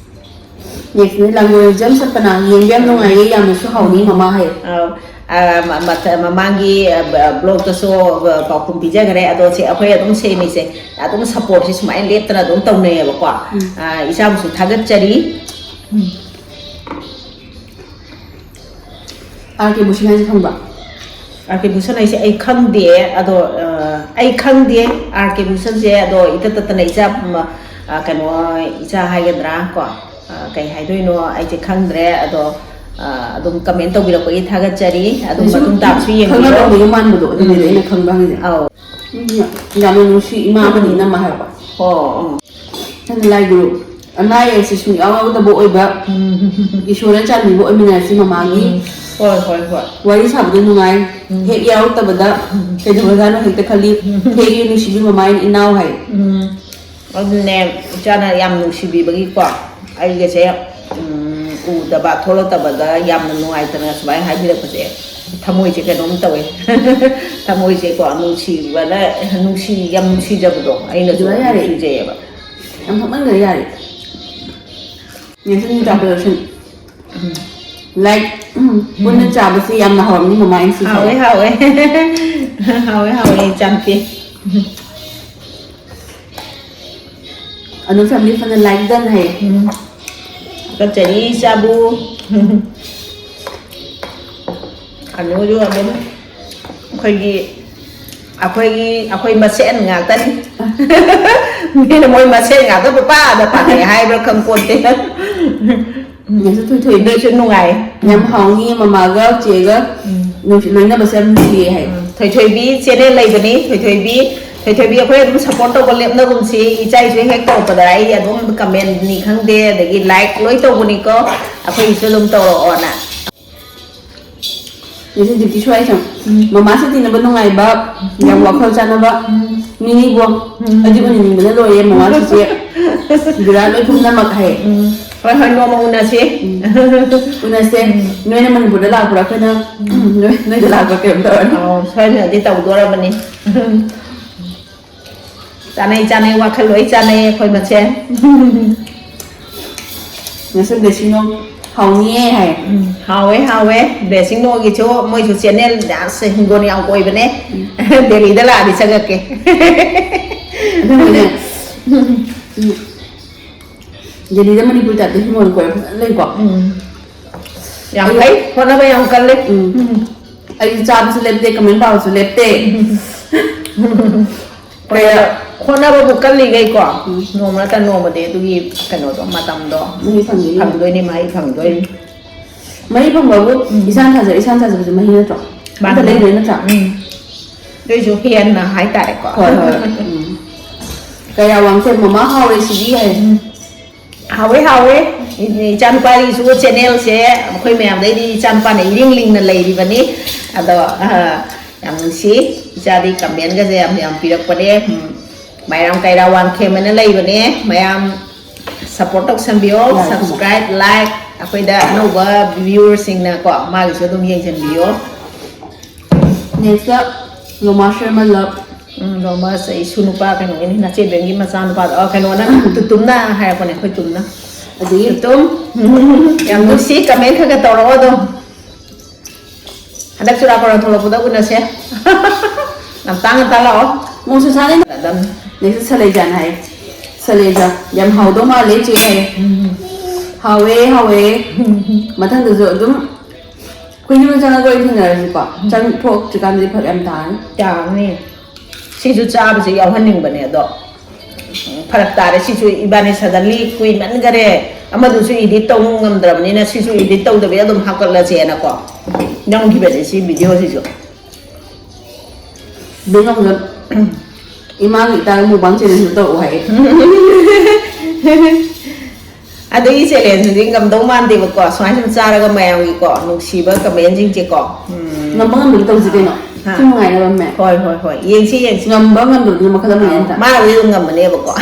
Next ꯅ ꯂꯥꯡꯒꯣꯜ ꯖꯝ ꯁꯠꯄꯅ ꯌꯦꯡꯕ ꯌꯥꯝ ꯅꯨꯡꯉꯥꯏꯌꯦ, ꯌꯥꯝꯅꯁꯨ ꯍꯥꯎꯅꯤ ꯃꯃꯥ ꯍꯥꯏ꯫ ꯑꯧ꯫ ꯑ, ꯃ-, ꯃꯊ-, ꯃꯃꯥꯡꯒꯤ, ꯑ, ꯕ-, blog ꯇꯁꯨ, ꯑ, ꯄꯥꯎꯈꯨꯝ ꯄꯤꯖꯈ꯭ꯔꯦ꯫ ꯑꯗꯣ ꯁꯤ ꯑꯩꯈꯣꯏ ꯑꯗꯨꯝ ꯁꯦꯝꯃꯤꯁꯦ, ꯑꯗꯨꯝ support ꯁꯤ ꯁꯨꯃꯥꯏꯅ ꯂꯦꯞꯇꯅ ꯑꯗꯨꯝ ꯇꯧꯅꯩꯌꯦꯕꯀꯣ꯫ ꯑ, ꯏꯆꯥꯕꯨꯁꯨ ꯊꯥꯒꯠꯆꯔꯤ꯫ ꯑꯥꯔ ꯀꯦ ꯕꯨꯁꯟ ꯍꯥꯏꯁꯦ ꯈꯪꯕ꯭ꯔꯥ? ꯑꯥꯔ ꯀꯦ ꯕꯨꯁꯟ ꯍꯥꯏꯁꯦ ꯑꯩ ꯈꯪꯗꯦ꯫ ꯑꯗꯣ, ꯑ, ꯑꯩ ꯈꯪꯗꯦ ꯑꯥꯔ ꯀꯦ ꯕꯨꯁꯟꯁꯦ꯫ ꯑꯗꯣ ꯏꯇꯠ ꯇꯠꯇꯅ ꯏꯆꯥ, ꯃ-, ꯑ, ꯀꯩꯅꯣ, ꯏꯆꯥ ꯍꯥꯏꯒꯗ꯭ꯔꯥ ꯀꯣ, ꯑ, ꯀꯩ ꯍꯥꯏꯗꯣꯏꯅꯣ ꯑꯩꯁꯦ ꯈꯪꯗ꯭ꯔꯦ꯫ ꯑꯗꯣ, ꯑ, ꯑꯗꯨꯝ comment ꯇꯧꯕꯤꯔꯛꯄꯒꯤ ꯊꯥꯒꯠꯆꯔꯤ꯫ ꯑꯗꯨꯝ ꯁꯨꯝ ꯃꯇꯨꯡ ꯇꯥꯕꯁꯨ ꯌꯦꯡꯕꯤꯔꯣ꯫ ꯈꯪꯅꯕ ꯃꯤꯒ ꯃꯥꯟꯕꯗꯣ, ꯑꯗꯨꯅꯤꯗ ꯑꯩꯅ ꯈꯪꯕ ꯍꯪꯉꯤꯁꯦ꯫ ꯑꯧ꯫ ꯎꯝ, ꯌꯥꯝꯅ ꯅꯨꯡꯁꯤ ꯏꯃꯥ ꯑꯃꯅꯤ ꯏꯅꯝꯃ ꯍꯥꯏꯕ꯫ ꯑꯣ, ꯑꯣ꯫ ꯊꯥꯏꯅ ꯂꯥꯏ ꯒꯨꯔꯨ, ꯑꯅꯥ ꯑꯌꯦꯛꯁꯦ ꯁꯨꯡꯌꯥꯎ ꯌꯥꯎꯗꯕ ꯑꯣꯏꯕ, ꯏꯁꯣꯔꯅ ꯆꯥꯟꯕꯤꯕ ꯑꯣꯏꯃꯤꯟꯅꯔꯁꯤ ꯃꯃꯥꯒꯤ꯫ ꯎꯝ꯫ ꯍꯣꯏ, ꯍꯣꯏ, ꯍꯣꯏ꯫ ꯋꯥꯔꯤ ꯁꯥꯕꯗ ꯅꯨꯡꯉꯥꯏ꯫ ꯎꯝ꯫ ꯍꯦꯛ ꯌꯥꯎꯔꯛꯇꯕꯗ ꯀꯩꯗꯧꯔꯖꯥꯠꯅꯣ ꯍꯦꯛꯇ ꯈꯜꯂꯤ꯫ ꯍꯦꯛ ꯅꯨꯡꯁꯤꯕꯤ ꯃꯃꯥ ꯏꯅꯥꯎ ꯍꯥꯏ꯫ ꯎꯝ꯫ ꯑꯗꯨꯅꯦ, ꯏꯆꯥꯅ ꯌꯥꯝ ꯅꯨꯡꯁꯤꯕꯤꯕꯒꯤꯀꯣ, ꯑꯩꯒꯁꯦ, ꯎꯝ, ꯎꯗꯕ, ꯊꯣꯛꯂꯛꯇꯕꯗ ꯌꯥꯝꯅ ꯅꯨꯡꯉꯥꯏꯇꯅ ꯁꯨꯃꯥꯏꯅ ꯍꯥꯏꯕꯤꯔꯛꯄꯁꯦ, ꯊꯃꯣꯏꯁꯦ ꯀꯩꯅꯣꯝ ꯇꯧꯋꯦ꯫ ꯊꯃꯣꯏꯁꯦꯀꯣ, ꯅꯨꯡꯁꯤꯕꯅ, ꯅꯨꯡꯁꯤ-, ꯌꯥꯝ ꯅꯨꯡꯁꯤꯖꯕꯗꯣ, ꯑꯩꯅꯁꯨ ꯑꯗꯨꯃꯥꯏꯅ ꯌꯥꯔꯦ꯫ ꯅꯨꯡꯁꯤꯖꯩꯌꯦꯕ꯫ ꯌꯥꯝ ꯊꯣꯛꯃꯟꯈ꯭ꯔꯦ, ꯌꯥꯔꯦ꯫ ꯉꯁꯤ ꯅꯨꯡꯗꯥꯡ production꯫ Like, ꯎꯝ, ꯄꯨꯟꯅ ꯆꯥꯕꯁꯤ ꯌꯥꯝꯅ ꯍꯥꯎꯔꯝꯅꯤ ꯃꯃꯥ ꯑꯩꯅ ꯁꯤ ꯍꯥꯎꯋꯦ, ꯍꯥꯎꯋꯦ꯫ ꯍꯥꯎꯋꯦ, ꯍꯥꯎꯋꯦ, ꯏꯆꯥꯅꯨꯄꯤ꯫ ꯑꯗꯨꯝ family ꯐꯅ like done ꯍꯥꯏꯌꯦ꯫ ꯎꯝ꯫ ꯀꯠꯆꯔꯤ ꯏꯆꯥꯕꯨ꯫ ꯑꯅꯨꯁꯨ ꯑꯗꯨꯝ ꯑꯩꯈꯣꯏꯒꯤ, ꯑꯩꯈꯣꯏꯒꯤ, ꯑꯩꯈꯣꯏ ꯃꯁꯦꯟ ꯉꯥꯛꯇꯅꯤ꯫ ꯃꯤꯅ ꯃꯣꯏ ꯃꯁꯦꯟ ꯉꯥꯛꯇ ꯄꯥꯗ ꯄꯥꯅꯩ ꯍꯥꯏꯕ꯭ꯔꯥ ꯈꯪꯄꯣꯟꯇꯦ꯫ ꯅꯪꯁꯨ ꯊꯣꯏꯊꯣꯏꯕꯤ꯫ ꯅꯣꯏꯁꯨ ꯅꯨꯡꯉꯥꯏ꯫ ꯌꯥꯝ ꯍꯥꯎꯅꯤ ꯃꯃꯥꯒ ꯆꯦꯒ ꯎꯝ꯫ ꯅꯨꯡꯁꯤ-, ꯂꯣꯏꯅꯕꯁꯦ ꯌꯥꯝ ꯅꯨꯡꯁꯤꯌꯦ ꯍꯥꯏ꯫ ꯎꯝ꯫ ꯊꯣꯏꯊꯣꯏꯕꯤ channel ꯂꯩꯕꯅꯤ꯫ ꯊꯣꯏꯊꯣꯏꯕꯤ, ꯊꯣꯏꯊꯣꯏꯕꯤ ꯑꯩꯈꯣꯏ ꯑꯗꯨꯝ support ꯇꯧꯕ ꯂꯦꯞꯅꯒꯨꯝꯁꯤ꯫ ꯏꯆꯥ ꯏꯁꯨ ꯍꯦꯛ ꯇꯧꯔꯛꯄꯗ ꯑꯩ ꯑꯗꯨꯝ commentꯅꯤ ꯈꯪꯗꯦ, ꯑꯗꯒꯤ like ꯂꯣꯏ ꯇꯧꯕꯅꯤꯀꯣ꯫ ꯑꯩꯈꯣꯏꯒꯤꯁꯨ ꯑꯗꯨꯝ ꯇꯧꯔꯛꯑꯣꯅ꯫ ꯉꯁꯤ duty ꯁ꯭ꯋꯥꯏ ꯁꯨꯝ꯫ ꯎꯝ꯫ ꯃꯃꯥ ꯁꯨꯇꯤꯅꯕ ꯅꯨꯡꯉꯥꯏꯕ, ꯌꯥꯝ ꯋꯥꯈꯜ ꯆꯥꯟꯅꯕ ꯎꯝ꯫ ꯃꯤꯅꯤꯕꯣ꯫ ꯎꯝ꯫ ꯑꯩꯗꯤ ꯎꯅꯤꯡꯕꯅ ꯂꯣꯏꯔꯦ ꯃꯃꯥ ꯆꯤꯆꯦ꯫ ꯕꯤꯔꯥꯠ ꯂꯣꯏ ꯄꯨꯝꯅꯃꯛ ꯍꯥꯏꯌꯦ꯫ ꯎꯝ꯫ ꯍꯣꯏ, ꯍꯣꯏ, ꯅꯣꯡꯃ ꯎꯅꯁꯤ꯫ ꯎꯝ꯫ ꯎꯅꯁꯦ꯫ ꯎꯝ꯫ ꯅꯣꯏꯅ ꯃꯅꯤꯄꯨꯔꯗ ꯂꯥꯛꯄ꯭ꯔꯥ, ꯑꯩꯈꯣꯏꯅ ꯅꯣꯏ-, ꯅꯣꯏꯗ ꯂꯥꯛꯄ꯭ꯔꯥ, ꯀꯩꯅꯣꯝ ꯇꯧꯔꯅꯤ꯫ ꯑꯧ, ꯁꯣꯏꯗꯅꯗꯤ ꯇꯧꯗꯣꯔꯕꯅꯤ꯫ ꯆꯥꯅꯩ, ꯆꯥꯅꯩ, ꯋꯥꯈꯜ ꯂꯣꯏ ꯆꯥꯅꯩ ꯑꯩꯈꯣꯏ ꯃꯁꯦꯟ꯫ ꯉꯁꯤ ꯕ꯭ꯂꯦꯁꯤꯡꯅꯣ ꯍꯥꯎꯅꯤꯌꯦ ꯍꯥꯏ꯫ ꯎꯝ, ꯍꯥꯎꯋꯦ, ꯍꯥꯎꯋꯦ꯫ ꯕ꯭ꯂꯦꯁꯤꯡꯅꯣꯒꯤꯁꯨ ꯃꯣꯏꯁꯨ ꯆꯦꯅꯦꯜ ꯌꯥꯝ ꯍꯤꯡꯒꯣꯜ ꯌꯥꯝ ꯀꯣꯏꯕꯅꯦ꯫ ꯗꯦꯜꯂꯤꯗ ꯂꯥꯛꯑꯗꯤ ꯆꯪꯉꯛꯀꯦ꯫ ꯑꯗꯨꯒꯅꯦ, ꯎꯝ, ꯗꯦꯜꯂꯤꯗ ꯃꯅꯤꯄꯨꯔ ꯇꯥꯏꯞꯇ ꯍꯤꯡꯒꯣꯜ ꯀꯣꯏꯕ ꯐꯖꯅ ꯂꯩꯀꯣ꯫ ꯎꯝ꯫ ꯌꯥꯝ ꯑꯩ ꯐꯩ, ꯍꯣꯠꯅꯕ ꯌꯥꯝ ꯀꯜꯂꯦ꯫ ꯎꯝ꯫ ꯎꯝ꯫ ꯑꯩꯁꯨ ꯆꯥꯕꯁꯨ ꯂꯦꯞꯇꯦ, ꯀꯃꯦꯟ ꯄꯥꯕꯁꯨ ꯂꯦꯞꯇꯦ꯫ ꯀꯌꯥ ꯍꯣꯠꯅꯕꯕꯨ ꯀꯜꯂꯤꯈꯩꯀꯣ, ꯎꯝ꯫ ꯅꯣꯡꯃ ꯅꯠꯇ꯭ꯔ ꯅꯣꯡꯃꯗꯤ ꯑꯗꯨꯒꯤ ꯀꯩꯅꯣꯗꯣ, ꯃꯇꯝꯗꯣ ꯃꯍꯩ ꯐꯪꯈꯤꯅꯤ꯫ ꯐꯪꯗꯣꯏꯅꯤ, ꯃꯍꯩ ꯐꯪꯗꯣꯏꯅꯤ꯫ ꯃꯍꯩ ꯐꯪꯕꯕꯨ ꯎꯝ꯫ ꯏꯁꯥꯅ ꯊꯥꯖꯔ-, ꯏꯁꯥꯅ ꯊꯥꯖꯕꯁꯦ ꯃꯍꯩ ꯅꯠꯇ꯭ꯔꯣ? ꯑꯝꯇ ꯃꯥꯅꯤ꯫ ꯂꯩꯗ꯭ꯔꯦ ꯅꯠꯇ꯭ꯔꯥ? ꯎꯝ꯫ ꯑꯗꯨꯏꯁꯨ ꯍꯦꯟꯅ ꯍꯥꯏꯇꯥꯔꯦꯀꯣ꯫ ꯍꯣꯏ, ꯍꯣꯏ꯫ ꯎꯝ꯫ ꯀꯌꯥ ꯋꯥꯡꯈꯩ ꯃꯃꯥ ꯍꯥꯎꯔꯦ ꯁꯤꯗꯤ ꯍꯥꯏ꯫ ꯎꯝ꯫ ꯍꯥꯎꯋꯦ, ꯍꯥꯎꯋꯦ꯫ ꯏ-, ꯏꯆꯥꯅꯨꯄꯥꯒꯤꯁꯨ ꯆꯦꯅꯦꯜꯁꯦ ꯑꯩꯈꯣꯏ ꯃꯌꯥꯝꯗꯩꯗꯤ ꯏꯆꯥꯅꯨꯄꯥꯅ ꯏꯔꯤꯡ ꯂꯤꯡꯅ ꯂꯩꯔꯤꯕꯅꯤ꯫ ꯑꯗꯣ, ꯑ, ꯌꯥꯝ ꯅꯨꯡꯁꯤ꯫ ꯏꯆꯥꯗꯤ ꯀꯃꯦꯟꯒꯁꯦ ꯌꯥꯝ, ꯌꯥꯝ ꯄꯤꯔꯛꯄꯅꯦ꯫ ꯎꯝ, ꯃꯥꯏꯔꯥꯝ ꯀꯩꯔꯥ ꯋꯥꯡꯈꯦꯝ ꯍꯥꯏꯅ ꯂꯩꯕꯅꯦ꯫ ꯃꯌꯥꯝ ꯁꯞꯄꯣꯔꯠ ꯇꯧꯁꯟꯕꯤꯌꯣ꯫ ꯌꯥꯏ, ꯁꯞꯁꯀ꯭ꯔꯥꯏꯕ, ꯂꯥꯏꯛ, ꯑꯩꯈꯣꯏꯗ ꯑꯅꯧꯕ ꯚ꯭ꯌꯨꯋꯔꯁꯤꯡꯅꯀꯣ, ꯃꯥꯒꯤꯁꯨ ꯑꯗꯨꯝ ꯌꯦꯡꯁꯤꯟꯕꯤꯌꯣ꯫ ꯅꯦꯛꯁꯇ ꯔꯣꯃꯥ ꯁꯔꯃ ꯂꯞ꯫ ꯎꯝ, ꯔꯣꯃꯥꯁ, ꯑꯩꯁꯨ ꯅꯨꯄꯥ ꯀꯩꯅꯣꯒꯤꯅꯤ, ꯅꯆꯦꯕꯦꯝꯒꯤ ꯃꯆꯥꯅꯨꯄꯥꯗꯣ, ꯑ, ꯀꯩꯅꯣꯅ, ꯇꯨꯇꯨꯝꯅ ꯍꯥꯏꯔꯛꯄꯅꯦ, ꯑꯩꯈꯣꯏ ꯇꯨꯝꯅ꯫ ꯑꯗꯒꯤ ꯇꯨꯝ, ꯌꯥꯝ ꯅꯨꯡꯁꯤ, ꯀꯃꯦꯟ ꯈꯔ ꯈꯔ ꯇꯧꯔꯛꯑꯣ ꯑꯗꯨꯝ꯫ ꯍꯟꯗꯛ ꯆꯨꯔꯥꯀꯣꯔꯣꯟ ꯊꯣꯛꯂꯛꯄꯗ ꯎꯅꯁꯦ꯫ ꯉꯟꯇꯥ ꯉꯟꯇꯥ ꯂꯥꯛꯑꯣ꯫ ꯃꯣꯏꯁꯨ ꯁꯥꯟꯅꯩ꯫ ꯑꯗꯨꯝ꯫ ꯅꯦꯛꯁꯇ ꯁꯂꯦꯖꯥꯅ ꯍꯥꯏ꯫ ꯁꯂꯦꯖꯥ, ꯌꯥꯝ ꯍꯥꯎꯗꯧ ꯃꯥꯜꯂꯦ ꯏꯆꯦ ꯍꯥꯏ꯫ ꯎꯝ꯫ ꯍꯥꯎꯋꯦ, ꯍꯥꯎꯋꯦ꯫ ꯃꯊꯪꯗꯁꯨ ꯑꯗꯨꯝ ꯑꯩꯈꯣꯏ ꯌꯨꯝꯗ ꯆꯪꯉꯒ ꯑꯣꯏꯅ ꯊꯦꯡꯅꯔꯁꯤꯀꯣ꯫ ꯎꯝ꯫ ꯆꯪ ꯊꯣꯛꯇ꯭ꯔꯤꯀꯥꯟꯗꯗꯤ ꯐꯔꯛ ꯌꯥꯝ ꯇꯥꯔꯅꯤ꯫ ꯇꯥꯔꯅꯤ꯫ ꯁꯤꯁꯨ ꯆꯥꯕꯁꯦ ꯌꯥꯎꯍꯟꯅꯤꯡꯕꯅꯦ, ꯑꯗꯣ, ꯎꯝ, ꯐꯔꯛ ꯇꯥꯔꯦ꯫ ꯁꯤꯁꯨ ꯏꯕꯥꯅꯤ ꯁꯗꯟꯂꯤ ꯀꯨꯏꯃꯟꯈꯔꯦ꯫ ꯑꯃꯗꯨꯁꯨ ꯏꯗꯤꯠ ꯇꯧ ꯉꯝꯗ꯭ꯔꯕꯅꯤꯅ ꯁꯤꯁꯨ ꯏꯗꯤꯠ ꯇꯧꯗꯕꯤ ꯑꯗꯨꯝ ꯍꯥꯞꯀꯠꯂꯁꯦꯅꯀꯣ ꯅꯝꯈꯤꯕꯅꯦ ꯁꯤ ꯚꯤꯗꯤꯑꯣꯁꯤꯁꯨ꯫ ꯕꯦꯡ ꯑꯃꯗ ꯏꯃꯥꯒꯤ ꯏꯇꯥꯒꯤ ꯃꯨꯛꯕꯥꯡ ꯆꯦꯂꯦꯟꯖꯇ ꯇꯧꯔꯛꯑꯣ ꯍꯥꯏꯌꯦ꯫ ꯑꯗꯨꯒꯤ ꯆꯦꯂꯦꯟꯖꯇꯨꯗꯤ ꯉꯝꯗꯧ ꯃꯥꯟꯗꯦꯕꯀꯣ, ꯁꯨꯃꯥꯏꯅ ꯁꯨꯝ ꯆꯥꯔꯒ ꯃꯌꯥꯝꯒꯤꯀꯣ ꯅꯨꯡꯁꯤꯕ ꯀꯃꯦꯟꯁꯤꯡꯁꯦꯀꯣ꯫ ꯎꯝ꯫ ꯉꯝꯕ ꯉꯝꯗꯕ ꯇꯧꯁꯤ ꯀꯩꯅꯣ꯫ ꯍꯥ꯫ ꯁꯨꯝ ꯅꯨꯡꯉꯥꯏꯅꯕ ꯃꯌꯥꯝ꯫ ꯍꯣꯏ, ꯍꯣꯏ, ꯍꯣꯏ꯫ ꯌꯦꯡꯁꯤ, ꯌꯦꯡꯁꯤ꯫ ꯉꯝꯕ ꯉꯝꯗꯕꯗꯨꯅ ꯃꯈꯜ ꯑꯃꯅꯤ ꯅꯠꯇ꯭ꯔꯥ? ꯃꯥꯅꯕꯨꯗꯤ ꯑꯗꯨꯝ ꯉꯝꯃꯅꯦꯕꯀꯣ꯫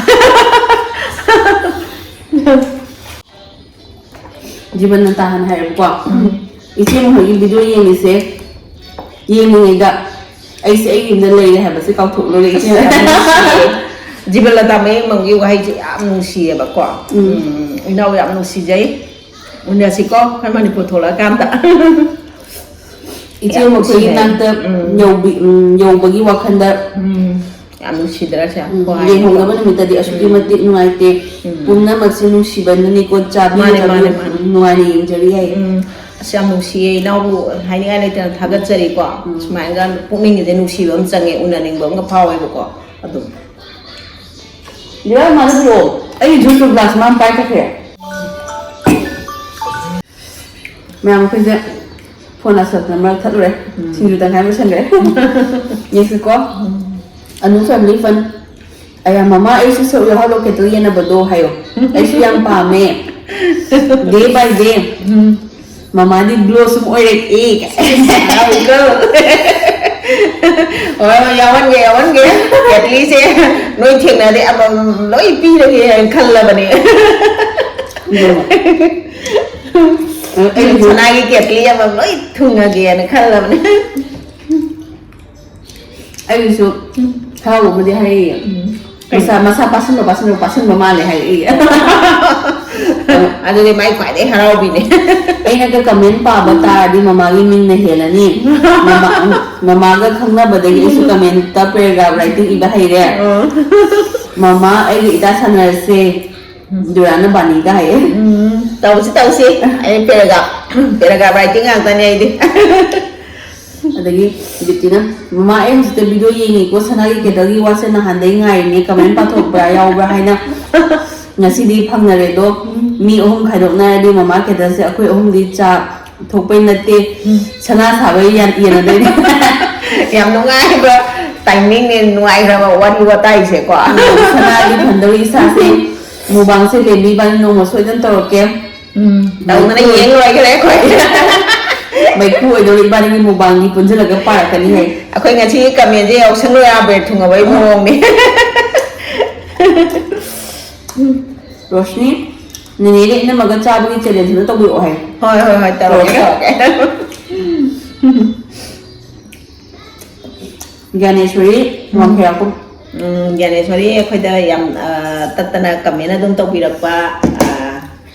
ꯖꯤꯕꯟꯅ ꯇꯥꯍꯟ ꯍꯥꯏꯔꯦꯕꯀꯣ꯫ ꯎꯝ꯫ ꯏꯆꯦ ꯃꯈꯣꯏꯒꯤ ꯚꯤꯗꯤꯑꯣ ꯌꯦꯡꯉꯤꯁꯦ, ꯌꯦꯡꯉꯤꯉꯩꯗ ꯑꯩꯁꯦ ꯑꯩꯒꯤ ꯌꯨꯝꯗ ꯂꯩꯔꯦ ꯍꯥꯏꯕꯁꯦ ꯀꯥꯎꯊꯣꯛꯂꯨꯔꯦ ꯏꯆꯦ꯫ ꯌꯥꯝ ꯅꯨꯡꯁꯤꯌꯦ꯫ ꯖꯤꯕꯂꯇꯥ ꯃꯌꯦꯡꯕꯝꯒꯤ ꯋꯥꯍꯩꯁꯦ ꯌꯥꯝ ꯅꯨꯡꯁꯤꯌꯦꯕꯀꯣ꯫ ꯎꯝ, ꯏꯅꯥꯎ ꯌꯥꯝ ꯅꯨꯡꯁꯤꯖꯩ꯫ ꯎꯅꯁꯤꯀꯣ ꯑꯩꯈꯣꯏ ꯃꯅꯤꯄꯨꯔ ꯊꯣꯛꯂꯛꯑꯀꯥꯟꯗ꯫ ꯏꯆꯦ ꯌꯥꯝ ꯃꯈꯣꯏꯒꯤ ꯅꯨꯡꯁꯤꯖꯩ꯫ ꯅꯥꯛꯇ ꯎꯝ꯫ ꯌꯧꯕꯤ-, ꯎꯝ, ꯌꯧꯕꯒꯤ ꯋꯥꯈꯜꯗ ꯎꯝ꯫ ꯌꯥꯝ ꯅꯨꯡꯁꯤꯗ꯭ꯔꯥ ꯁꯦ? ꯎꯝ, ꯍꯣꯏ꯫ ꯂꯩꯍꯧꯅꯕ ꯅꯨꯃꯤꯠꯇꯗꯤ ꯑꯁꯨꯛꯀꯤ ꯎꯝ꯫ ꯃꯇꯤꯛ ꯅꯨꯡꯉꯥꯏꯇꯦ꯫ ꯎꯝ꯫ ꯄꯨꯝꯅꯃꯛꯁꯦ ꯅꯨꯡꯁꯤꯕꯅꯅꯤꯀꯣ, ꯆꯥꯕꯤꯌꯨ, ꯃꯥꯅꯦ, ꯆꯥꯕꯤꯌꯨ꯫ ꯃꯥꯅꯦ, ꯃꯥꯅꯦ꯫ ꯎꯝ, ꯅꯨꯡꯉꯥꯏꯅ ꯌꯦꯡꯖꯔꯤ ꯍꯥꯏꯌꯦ꯫ ꯎꯝ꯫ ꯑꯁ, ꯌꯥꯝ ꯅꯨꯡꯁꯤꯌꯦ ꯏꯅꯥꯎꯕꯨ, ꯍꯥꯏꯅꯤꯡꯉꯥꯏ ꯂꯩꯇꯅ ꯊꯥꯒꯠꯆꯔꯤꯀꯣ꯫ ꯎꯝ꯫ ꯁꯨꯃꯥꯏꯅꯒ ꯄꯨꯛꯅꯤꯡꯁꯤꯗ ꯅꯨꯡꯁꯤꯕ ꯑꯃ ꯆꯪꯉꯦ, ꯎꯅꯅꯤꯡꯕ ꯑꯃꯒ ꯐꯥꯎꯋꯦꯕꯀꯣ꯫ ꯑꯗꯨꯝ꯫ ꯕꯤꯔꯥ ꯃꯥꯅ ꯄꯤꯔꯛꯑꯣ꯫ ꯑꯩꯒꯤ ꯖꯨꯁꯇꯣ ꯒ꯭ꯂꯥꯁ ꯃꯥꯅ ꯄꯥꯏ ꯆꯠꯈ꯭ꯔꯦ꯫ ꯃꯌꯥꯝ ꯑꯩꯈꯣꯏꯁꯦ ꯐꯣꯟ ꯑꯁꯣꯛꯇꯅ ꯃꯔꯛ ꯊꯠꯂꯨꯔꯦ꯫ ꯎꯝ꯫ ꯁꯤꯡꯖꯨ ꯇꯪꯈꯥꯏ ꯂꯣꯏꯁꯟꯈ꯭ꯔꯦ꯫ ꯌꯦꯡꯁꯤꯀꯣ꯫ ꯎꯝ꯫ Anu family fun꯫ ꯑꯌꯥ, ꯃꯃꯥ, ꯑꯩꯁꯨ ꯁꯔꯨꯛ ꯌꯥꯎꯍꯜꯂꯣ candle ꯌꯦꯟꯅꯕꯗꯣ ꯍꯥꯏꯌꯣ꯫ ꯑꯩꯁꯨ ꯌꯥꯝ ꯄꯥꯝꯃꯦ꯫ Day by day꯫ ꯎꯝ꯫ ꯃꯃꯥꯗꯤ glow ꯁꯨꯝ ꯑꯣꯏꯔꯛꯑꯦ꯫ ꯍꯔꯥꯎꯋꯤꯀꯣ꯫ ꯍꯣꯏ, ꯍꯣꯏ, ꯌꯥꯎꯍꯟꯒꯦ, ꯌꯥꯎꯍꯟꯒꯦ꯫ ꯀꯦꯠꯂꯤꯁꯦ ꯅꯣꯏ ꯊꯦꯡꯅꯔꯗꯤ ꯑꯃꯃꯝ ꯂꯣꯏ ꯄꯤꯔꯒꯦ ꯍꯥꯏꯅ ꯈꯜꯂꯕꯅꯦ꯫ ꯑꯗꯨꯅꯦ꯫ ꯑꯩ ꯁꯅꯥꯒꯤ ꯀꯦꯠꯂꯤ ꯑꯃꯃꯝ ꯂꯣꯏ ꯊꯨꯡꯉꯒꯦꯅ ꯈꯜꯂꯕꯅꯦ꯫ ꯑꯩꯒꯤꯁꯨ ꯍꯔꯥꯎꯕꯕꯨꯗꯤ ꯍꯥꯏꯔꯛꯏꯌꯦ꯫ ꯎꯝ꯫ ꯃꯁꯥ, ꯃꯁꯥ ꯄꯥꯁꯟꯕ, ꯄꯥꯁꯟꯕ, ꯄꯥꯁꯟꯕ ꯃꯥꯜꯂꯦ ꯍꯥꯏꯔꯛꯏꯌꯦ꯫ ꯑꯗꯨꯗꯤ ꯃꯥꯏ ꯈ꯭ꯋꯥꯏꯗꯩ ꯍꯔꯥꯎꯕꯤꯅꯦ꯫ ꯑꯩꯅꯒ comment ꯄꯥꯕ ꯇꯥꯔꯗꯤ ꯃꯃꯥꯒꯤ ꯃꯤꯡꯅ ꯍꯦꯜꯂꯅꯤ꯫ ꯃꯃꯥ-, ꯃꯃꯥꯒ ꯈꯪꯅꯕꯗꯒꯤ ꯑꯩꯁꯨ commentꯇ paragraph writing ꯏꯕ ꯍꯩꯔꯦ꯫ ꯑꯣ꯫ ꯃꯃꯥ, ꯑꯩꯒ ꯏꯇꯥ ꯁꯥꯟꯅꯔꯁꯦ꯫ ꯗꯨꯔꯥꯟꯅ ꯕꯥꯅꯤꯒ ꯍꯥꯏꯌꯦ꯫ ꯎꯝ, ꯇꯧꯁꯤ, ꯇꯧꯁꯤ꯫ ꯑꯩ paragraph, paragraph writing ꯉꯥꯛꯇꯅꯦ ꯑꯩꯗꯤ꯫ ꯑꯗꯒꯤ ꯗꯤꯞꯇꯤꯅ, "ꯃꯃꯥ, ꯑꯩ ꯍꯧꯖꯤꯛꯇ video ꯌꯦꯡꯉꯤꯀꯣ, ꯁꯅꯥꯒꯤ candleꯒꯤ ꯋꯥꯁꯦ ꯅꯍꯥꯟꯗꯩ ꯉꯥꯏꯔꯤꯅꯦ, comment ꯄꯥꯊꯣꯛꯄ꯭ꯔꯥ ꯌꯥꯎꯕ꯭ꯔꯥ ꯍꯥꯏꯅ꯫ ꯉꯁꯤꯗꯤ ꯐꯪꯅꯔꯦꯗꯣ, ꯃꯤ ꯑꯍꯨꯝ ꯈꯥꯏꯗꯣꯛꯅꯔꯗꯤ ꯃꯃꯥ candleꯁꯦ ꯑꯩꯈꯣꯏ ꯑꯍꯨꯝꯗꯤ ꯆꯥ ꯊꯣꯛꯄꯩ ꯅꯠꯇꯦ, ꯁꯅꯥ ꯁꯥꯕꯩ ꯌꯥꯟ-, ꯌꯦꯟꯅꯗꯣꯏꯅꯦ꯫" ꯌꯥꯝ ꯅꯨꯡꯉꯥꯏꯕ timingꯅꯦ, ꯅꯨꯡꯉꯥꯏꯈ꯭ꯔꯕ ꯋꯥꯔꯤ ꯋꯥꯇꯥꯏꯁꯦꯀꯣ꯫ ꯎꯝ, ꯁꯅꯥꯒꯤ ꯐꯪꯗꯧꯔꯤ ꯏꯁꯥꯁꯦ꯫ Mukbangꯁꯦ ꯂꯦꯝꯕꯤ ꯏꯕꯥꯅꯤ ꯅꯣꯡꯃ ꯁꯣꯏꯗꯅ ꯇꯧꯔꯛꯀꯦ꯫ ꯎꯝ, ꯇꯧꯗꯅ ꯃꯩꯈꯨ-, ꯌꯦꯡ ꯂꯣꯏꯈ꯭ꯔꯦ ꯑꯩꯈꯣꯏ꯫ ꯃꯩꯈꯨ ꯑꯣꯏꯗꯧꯔꯤ ꯏꯕꯥꯅꯤꯒꯤ mukbangꯒꯤ ꯄꯨꯟꯁꯤꯜꯂꯒ ꯄꯥꯔꯛꯀꯅꯤ ꯍꯥꯏ꯫ ꯑꯩꯈꯣꯏ ꯉꯁꯤ commentꯁꯦ ꯌꯥꯎꯁꯪ ꯂꯣꯏꯔꯥ bread ꯊꯨꯡꯉꯕꯩ ꯃꯑꯣꯡꯅꯤ꯫ ꯔꯣꯁꯅꯤ, ꯅꯦꯅꯦꯒ ꯏꯅꯝꯃꯒ ꯆꯥꯕꯒꯤ challenge ꯑꯃ ꯇꯧꯕꯤꯔꯛꯑꯣ ꯍꯥꯏ꯫ ꯍꯣꯏ, ꯍꯣꯏ, ꯍꯣꯏ, ꯇꯧꯔꯛꯀꯦ, ꯇꯧꯔꯛꯀꯦ꯫ ꯇꯧꯔꯛꯀꯦ꯫ ꯒ꯭ꯌꯥꯅꯦꯁꯣꯔꯤ ꯎꯝ꯫ ꯋꯥꯡꯈꯩꯔꯥꯛꯄꯝ꯫ ꯎꯝ, ꯒ꯭ꯌꯥꯅꯦꯁꯣꯔꯤ ꯑꯩꯈꯣꯏꯗ ꯌꯥꯝ, ꯑ, ꯇꯠꯇꯅ ꯀꯃꯦꯟ ꯑꯗꯨꯝ ꯇꯧꯕꯤꯔꯛꯄ, ꯑ,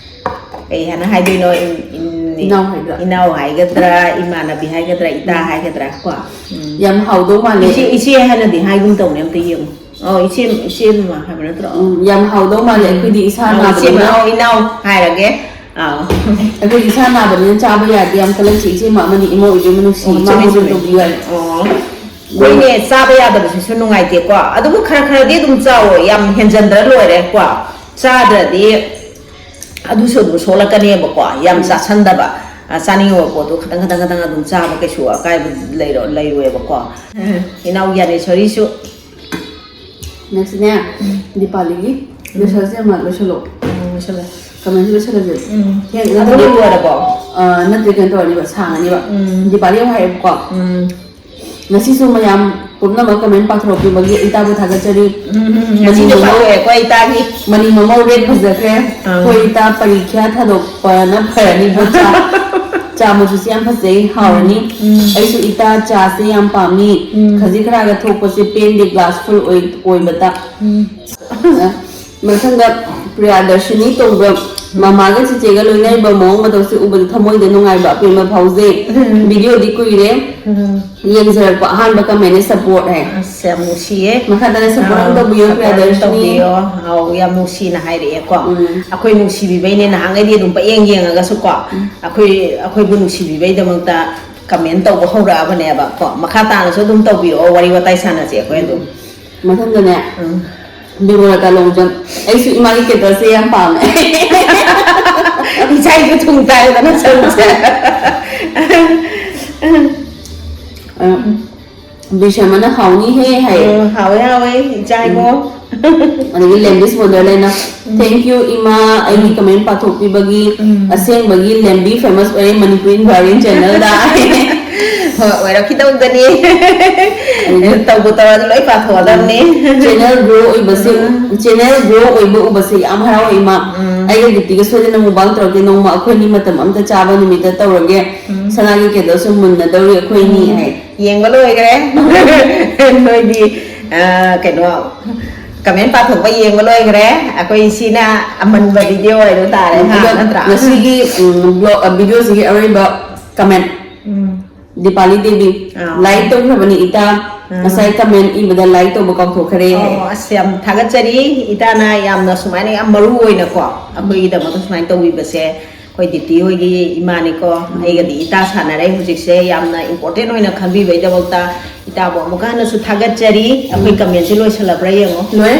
ꯀꯩ ꯍꯥꯏꯅ ꯍꯥꯏꯗꯣꯏꯅꯣ? ꯏꯟ-, ꯏꯟ-, ꯏꯅꯥꯎ ꯍꯥꯏꯕ꯭ꯔꯥ? ꯏꯅꯥꯎ ꯍꯥꯏꯒꯗ꯭ꯔꯥ, ꯏꯃꯥꯟꯅꯕꯤ ꯍꯥꯏꯒꯗ꯭ꯔꯥ, ꯏꯇꯥ ꯍꯥꯏꯒꯗ꯭ꯔꯥ ꯀꯣ? ꯎꯝ. ꯌꯥꯝ ꯍꯥꯎꯗꯧ ꯃꯥꯜꯂꯦ꯫ ꯏꯆꯦ, ꯏꯆꯦ ꯍꯥꯏꯅꯗꯤ ꯍꯥꯏꯒꯨꯝ ꯇꯧꯅꯦ, ꯑꯝꯇ ꯌꯦꯡꯉꯨ꯫ ꯑꯣ, ꯏꯆꯦ, ꯏꯆꯦ ꯑꯃ ꯍꯥꯏꯕ ꯅꯠꯇ꯭ꯔꯣ? ꯎꯝ, ꯌꯥꯝ ꯍꯥꯎꯗꯧ ꯃꯥꯜꯂꯦ꯫ ꯑꯩꯈꯣꯏꯗꯤ ꯏꯁꯥ ꯑꯣ, ꯏꯆꯦ ꯑꯃ, ꯅꯥꯕꯅꯤꯅ꯫ ꯑꯣ, ꯏꯅꯥꯎ ꯍꯥꯏꯔꯒꯦ꯫ ꯑꯥꯎ꯫ ꯑꯩꯈꯣꯏ ꯏꯁꯥ ꯅꯥꯕꯅꯤꯅ ꯆꯥꯕ ꯌꯥꯗꯦ ꯌꯥꯝ ꯈꯜꯂꯛꯁꯤ꯫ ꯏꯆꯦ ꯑꯃ ꯑꯃꯅꯤ ꯏꯃꯧ ꯏꯕꯦꯝꯃ ꯅꯨꯡꯁꯤ꯫ ꯑꯣ, ꯏꯃꯥ ꯆꯨꯝꯃꯤ, ꯃꯉꯣꯟꯗ ꯆꯨꯝꯃꯤ꯫ ꯇꯧꯕꯤꯌꯨ ꯍꯥꯏ꯫ ꯑꯣ꯫ ꯍꯣꯏꯅꯦ, ꯆꯥꯕ ꯌꯥꯗꯕꯁꯤꯁꯨ ꯅꯨꯡꯉꯥꯏꯇꯦꯀꯣ꯫ ꯑꯗꯨꯕꯨ ꯈꯔ ꯈꯔꯗꯤ ꯑꯗꯨꯝ ꯆꯥꯎꯋꯣ, ꯌꯥꯝ ꯍꯦꯟꯖꯟꯗ꯭ꯔ ꯂꯣꯏꯔꯦ ꯀꯣ꯫ ꯆꯥꯗ꯭ꯔꯗꯤ ꯑꯗꯨꯁꯨ ꯑꯗꯨꯝ ꯁꯣꯛꯂꯛꯀꯅꯦꯕꯀꯣ꯫ ꯌꯥꯝ ꯆꯥꯁꯟꯗꯕ, ꯑ, ꯆꯥꯅꯤꯡꯉꯕ ꯄꯣꯠꯇꯣ ꯈꯇꯪ ꯈꯇꯪ ꯈꯇꯪ ꯑꯗꯨꯝ ꯆꯥꯕ ꯀꯩꯁꯨ ꯑꯀꯥꯏꯕ ꯂꯩꯔꯣ-, ꯂꯩꯔꯣꯏꯕꯀꯣ꯫ ꯏꯅꯥꯎ ꯒ꯭ꯌꯥꯅꯦꯁꯣꯔꯤꯁꯨ꯫ ꯅꯦꯛꯁꯅꯦ, ꯗꯤꯄꯥꯂꯤꯒꯤ ꯂꯣꯏꯁꯜꯁꯦ ꯑꯃ ꯂꯣꯏꯁꯜꯂꯣ꯫ ꯎꯝ, ꯂꯣꯏꯁꯜꯂꯦ꯫ ꯀꯃꯦꯟꯁꯦ ꯂꯣꯏꯁꯜꯂꯁꯦ꯫ ꯎꯝ. ꯊꯦꯡ-, ꯑꯗꯨ ꯅꯠꯇ꯭ꯔꯗꯤ, ꯂꯣꯏꯔꯕꯣ? ꯑ, ꯅꯠꯇꯦ, ꯀꯩꯅꯣ ꯇꯧꯔꯅꯤꯕ, ꯁꯥꯡꯉꯅꯤꯕ꯫ ꯎꯝ. ꯗꯤꯄꯥꯂꯤ ꯑꯃ ꯍꯥꯏꯌꯦꯕꯀꯣ꯫ ꯎꯝ. ꯉꯁꯤꯁꯨ ꯃꯌꯥꯝ ꯄꯨꯝꯅꯃꯛ ꯀꯃꯦꯟ ꯄꯥꯊꯣꯔꯛꯄꯤꯕꯒꯤ ꯏꯇꯥꯕꯨ ꯊꯥꯒꯠꯆꯔꯤ꯫ ꯎꯝ, ꯎꯝ, ꯎꯝ. ꯃꯅꯤ ꯉꯁꯤꯁꯨ ꯃꯃꯧ, ꯄꯥꯊꯣꯛꯑꯦꯀꯣ ꯏꯇꯥꯒꯤ꯫ ꯃꯅꯤ ꯃꯃꯧ ꯔꯦꯠ ꯐꯖꯈ꯭ꯔꯦ꯫ ꯑꯥ. ꯍꯣꯏ ꯏꯇꯥ, ꯄꯔꯤꯈ꯭ꯌꯥ ꯊꯥꯗꯣꯛꯄꯅ ꯐꯔꯅꯤꯕꯣ꯫ ꯆꯥ, ꯆꯥ ꯃꯆꯨꯁꯤ ꯌꯥꯝ ꯐꯖꯩ, ꯍꯥꯎꯔꯅꯤ꯫ ꯎꯝ. ꯑꯩꯁꯨ ꯏꯇꯥ ꯆꯥꯁꯦ ꯌꯥꯝ ꯄꯥꯝꯃꯤ꯫ ꯎꯝ. ꯈꯖꯤꯛ ꯈꯔꯒ ꯊꯣꯛꯄꯁꯦ ꯄꯦꯟꯗꯦ, ꯒ꯭ꯂꯥꯁ ꯐꯨꯜ ꯑꯣꯏ-, ꯑꯣꯏꯕꯇ꯫ ꯎꯝ. ꯃꯊꯪꯗ ꯄ꯭ꯔꯤꯌꯥꯗꯔꯁꯤꯅꯤ ꯀꯧꯕ ꯃꯃꯥꯒ ꯆꯤꯆꯦꯒ ꯂꯣꯏꯅꯔꯤꯕ ꯃꯑꯣꯡ ꯃꯇꯧꯁꯦ ꯎꯕꯗ ꯊꯃꯣꯏꯗ ꯅꯨꯡꯉꯥꯏꯕ ꯑꯄꯦꯟꯕ ꯐꯥꯎꯖꯩ꯫ ꯎꯝ. ꯚꯤꯗꯤꯑꯣꯗꯤ ꯀꯨꯏꯔꯦ꯫ ꯎꯝ. ꯌꯦꯡꯖꯔꯛꯄ ꯑꯍꯥꯟꯕ ꯀꯃꯦꯟꯅꯦ, ꯁꯞꯄꯣꯔꯠ ꯍꯥꯏ꯫ ꯑꯁ, ꯌꯥꯝ ꯅꯨꯡꯁꯤꯌꯦ꯫ ꯃꯈꯥ ꯇꯥꯅ ꯁꯞꯄꯣꯔꯠ ꯑꯗꯨꯝ ꯑꯥ, ꯇꯧꯕꯤꯌꯨ, ꯁꯞꯄꯣꯔꯠ ꯑꯗꯨꯝ ꯄ꯭ꯔꯤꯌꯥꯗꯔꯁꯤꯅꯤ꯫ ꯇꯧꯕꯤꯌꯣ꯫ ꯑꯥꯎ, ꯌꯥꯝ ꯅꯨꯡꯁꯤꯅ ꯍꯥꯏꯔꯛꯑꯦꯀꯣ꯫ ꯎꯝ. ꯑꯩꯈꯣꯏ ꯅꯨꯡꯁꯤꯕꯤꯕꯩꯅꯦ, ꯅꯍꯥꯟꯈꯩꯗꯤ ꯑꯗꯨꯝ ꯄꯛꯌꯦꯡ ꯌꯦꯡꯉꯒꯁꯨꯀꯣ, ꯑꯩꯈꯣꯏ, ꯑꯩꯈꯣꯏꯕꯨ ꯅꯨꯡꯁꯤꯕꯤꯕꯩꯗꯃꯛꯇ ꯀꯃꯦꯟ ꯇꯧꯕ ꯍꯧꯔꯛꯑꯕꯅꯦꯕ ꯀꯣ꯫ ꯃꯈꯥ ꯇꯥꯅꯁꯨ ꯑꯗꯨꯝ ꯇꯧꯕꯤꯔꯛꯑꯣ, ꯋꯥꯔꯤ ꯋꯥꯇꯥꯏ ꯁꯥꯟꯅꯁꯦ ꯑꯩꯈꯣꯏ ꯑꯗꯨꯝ꯫ ꯃꯊꯪꯗꯅꯦ, ꯎꯝ. ꯕꯤꯃꯣꯂꯇꯥ ꯂꯣꯡꯖꯝ, ꯑꯩꯁꯨ ꯏꯃꯥꯒꯤ ꯀꯦꯇꯜꯁꯦ ꯌꯥꯝ ꯄꯥꯝꯃꯦ꯫ ꯏꯆꯥꯒꯤ ꯊꯨꯡ ꯇꯥꯏꯗꯅ ꯁꯔꯨꯛꯁꯦ꯫ ꯑ, ꯕꯤꯁꯃꯅ ꯍꯥꯎꯅꯤ ꯍꯦ ꯍꯥꯏꯌꯦ꯫ ꯎꯝ, ꯍꯥꯎꯋꯦ, ꯍꯥꯎꯋꯦ, ꯏꯆꯥ ꯏꯃꯣ꯫ ꯑꯗꯒꯤ ꯂꯦꯝꯕꯤꯁ ꯋꯟꯗꯔꯂꯦꯟꯅ, "Thank you ꯏꯃꯥ, ꯑꯩꯒꯤ ꯀꯃꯦꯟ ꯄꯥꯊꯣꯛꯄꯤꯕꯒꯤ꯫ ꯎꯝ. ꯑꯁꯦꯡꯕꯒꯤ ꯂꯦꯝꯕꯤ famous ꯑꯣꯏꯔꯦ ꯃꯅꯤꯄꯨꯔꯤ ꯒꯥꯔꯗꯦꯟ ꯆꯦꯅꯦꯜꯗ"꯫ ꯍꯣꯏ, ꯑꯣꯏꯔꯛꯈꯤꯗꯧꯗꯅꯤ꯫ ꯑꯗꯒꯤ ꯇꯧꯕꯨ ꯇꯧꯔꯗꯤ ꯂꯣꯏ ꯄꯥꯊꯣꯛꯑꯗꯕꯅꯤ꯫ ꯆꯦꯅꯦꯜ ꯒ꯭ꯔꯣ ꯑꯣꯏꯕꯁꯦ, ꯎꯝ. ꯆꯦꯅꯦꯜ ꯒ꯭ꯔꯣ ꯑꯣꯏꯕ ꯎꯕꯁꯦ ꯌꯥꯝ ꯍꯔꯥꯎꯋꯦ ꯏꯃꯥ꯫ ꯎꯝ. ꯑꯩꯒ ꯒꯤꯇꯤꯒ ꯁꯣꯏꯗꯅ ꯃꯨꯛꯕꯥꯡ ꯇꯧꯔꯛꯀꯦ, ꯅꯣꯡꯃ ꯑꯩꯈꯣꯏꯅꯤ ꯃꯇꯝ ꯑꯝꯇ ꯆꯥꯕ ꯅꯨꯃꯤꯠꯇ ꯇꯧꯔꯒꯦ꯫ ꯎꯝ. ꯁꯅꯥꯒꯤ ꯀꯦꯟꯗꯜꯁꯨ ꯃꯨꯟꯅꯗꯧꯔꯤ ꯑꯩꯈꯣꯏꯅꯤ ꯍꯥꯏ꯫ ꯌꯦꯡꯕ ꯂꯣꯏꯈ꯭ꯔꯦ꯫ ꯅꯣꯏꯗꯤ ꯑ, ꯀꯩꯅꯣ, ꯀꯃꯦꯟ ꯄꯥꯊꯣꯛꯄ ꯌꯦꯡꯕ ꯂꯣꯏꯈ꯭ꯔꯦ꯫ ꯑꯩꯈꯣꯏ ꯁꯤꯅ ꯑꯃꯟꯕ ꯚꯤꯗꯤꯑꯣ ꯍꯥꯏꯗꯣ ꯇꯥꯔꯦ, ꯍꯥ, ꯑꯗꯣ ꯅꯠꯇ꯭ꯔꯥ? ꯉꯁꯤꯒꯤ, ꯎꯝ, ꯕ꯭ꯂꯣꯒ, ꯑ, ꯚꯤꯗꯤꯑꯣꯁꯤꯒꯤ ꯑꯔꯣꯏꯕ ꯀꯃꯦꯟ꯫ ꯎꯝ꯫ ꯗꯤꯄꯥꯂꯤ ꯗꯦꯕꯤ, ꯑꯥ꯫ ꯂꯥꯏꯛ ꯇꯧꯈ꯭ꯔꯕꯅꯤ ꯏꯇꯥ꯫ ꯑꯥ꯫ ꯉꯁꯥꯏ ꯀꯃꯦꯟ ꯏꯕꯗ ꯂꯥꯏꯛ ꯇꯧꯕ ꯀꯥꯎꯊꯣꯛꯈ꯭ꯔꯦ꯫ ꯑꯣ, ꯑꯁ, ꯌꯥꯝ ꯊꯥꯒꯠꯆꯔꯤ꯫ ꯏꯇꯥꯅ ꯌꯥꯝꯅ ꯁꯨꯃꯥꯏꯅ ꯌꯥꯝ ꯃꯔꯨ ꯑꯣꯏꯅꯀꯣ, ꯑꯩꯈꯣꯏꯒꯤꯗꯃꯛꯇ ꯁꯨꯃꯥꯏꯅ ꯇꯧꯕꯤꯕꯁꯦ, ꯑꯩꯈꯣꯏ ꯗꯤꯇꯤ ꯍꯣꯏꯒꯤ ꯏꯃꯥꯅꯤꯀꯣ, ꯎꯝ꯫ ꯑꯩꯒꯗꯤ ꯏꯇꯥ ꯁꯥꯟꯅꯔꯦ ꯍꯧꯖꯤꯛꯁꯦ, ꯌꯥꯝꯅ ꯏꯝꯄꯣꯔꯇꯦꯟ ꯑꯣꯏꯅ ꯈꯟꯕꯤꯕꯩꯗꯃꯛꯇ ꯏꯇꯥꯕꯨ ꯑꯃꯨꯛꯀ ꯍꯟꯅꯁꯨ ꯊꯥꯒꯠꯆꯔꯤ꯫ ꯑꯩꯈꯣꯏ ꯎꯝ꯫ ꯀꯃꯦꯟꯁꯦ ꯂꯣꯏꯁꯤꯜꯂꯕ꯭ꯔꯥ ꯌꯦꯡꯉꯣ꯫ ꯂꯣꯏ꯫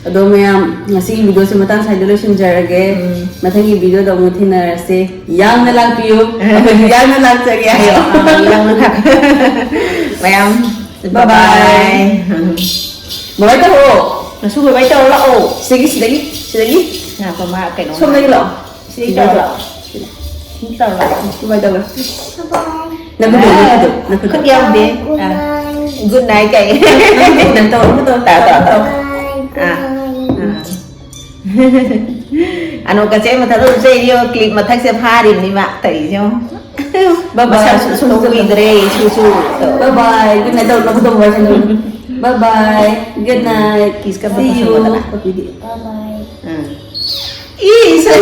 ꯑꯗꯣ ꯃꯌꯥꯝ, ꯉꯁꯤꯒꯤ ꯚꯤꯗꯤꯑꯣꯁꯦ ꯃꯇꯥꯡ ꯁ꯭ꯋꯥꯏꯗ ꯂꯣꯏꯁꯤꯟꯖꯔꯒꯦ꯫ ꯎꯝ꯫ ꯃꯊꯪꯒꯤ ꯚꯤꯗꯤꯑꯣꯗ ꯑꯃꯨꯛ ꯊꯦꯡꯅꯔꯁꯦ꯫ ꯌꯥꯡꯅ ꯂꯥꯛꯄꯤꯌꯨ꯫ ꯑꯩꯈꯣꯏꯁꯨ ꯌꯥꯡꯅ ꯂꯥꯛꯆꯒꯦ ꯍꯥꯏꯌꯣ꯫ ꯑꯥ, ꯌꯥꯡꯅ ꯂꯥꯛ-, ꯃꯌꯥꯝ, bye bye꯫ Bye bye꯫ ꯕꯥꯏ ꯇꯧꯔꯣ꯫ ꯉꯁꯨ bye bye ꯇꯧꯔꯣ ꯂꯥꯛꯑꯣ꯫ ꯁꯤꯗꯒꯤ, ꯁꯤꯗꯒꯤ, ꯁꯤꯗꯒꯤ꯫ ꯉꯥꯏꯈꯣ, ꯃꯥ ꯀꯩꯅꯣꯝ ꯁꯣꯝꯗꯒꯤ ꯂꯥꯛꯑꯣ꯫ ꯁꯤꯗꯒꯤ ꯇꯧꯔꯣ ꯂꯥꯛꯑꯣ꯫ ꯁꯤꯗ ꯇꯧꯔꯣ ꯂꯥꯛꯑꯣ꯫ Bye bye ꯇꯧꯔꯣ꯫ ꯅꯈꯨꯠꯇꯣ, ꯅꯈꯨꯠꯇꯣ, ꯅꯈꯨꯠꯇꯣ꯫ ꯈꯨꯠ ꯌꯥꯎꯗꯦ꯫ ꯑꯥ꯫ Good night ꯀꯥꯏ꯫ ꯅꯪ ꯇꯧꯔꯣ, ꯅꯪ ꯇꯧꯔꯣ, ꯇꯧꯔꯣ, ꯇꯧꯔꯣ꯫ ꯑꯥ꯫ ꯑꯥ꯫ ꯑꯅꯣꯛꯀꯁꯦ ꯃꯊꯛꯇ ꯎꯞꯆꯩꯅꯤ, ꯌꯦꯡꯉꯣ, clip ꯃꯊꯛꯁꯦ ꯐꯥꯔꯤꯕꯅꯤ ꯃꯥ ꯇꯧꯔꯤꯁꯦ, ꯌꯦꯡꯉꯣ꯫ Bye bye꯫ ꯃꯁꯝ ꯁꯨ-, ꯁꯨ-, ꯁꯨ-, ꯀꯨꯏꯗ꯭ꯔꯦ, ꯁꯨ-, ꯁꯨ-, ꯇꯧ꯫ Bye bye꯫ Good night ꯇꯧ, ꯅꯈꯨꯠꯇꯣ bye bye ꯇꯧ꯫ Bye bye꯫ Good night꯫ Kiss ꯀ ꯑꯝꯇ See you꯫ ꯇꯧꯁꯜꯂꯣꯗꯅ꯫ ꯄꯄꯤꯗꯤ꯫ Bye bye꯫ Um. Is!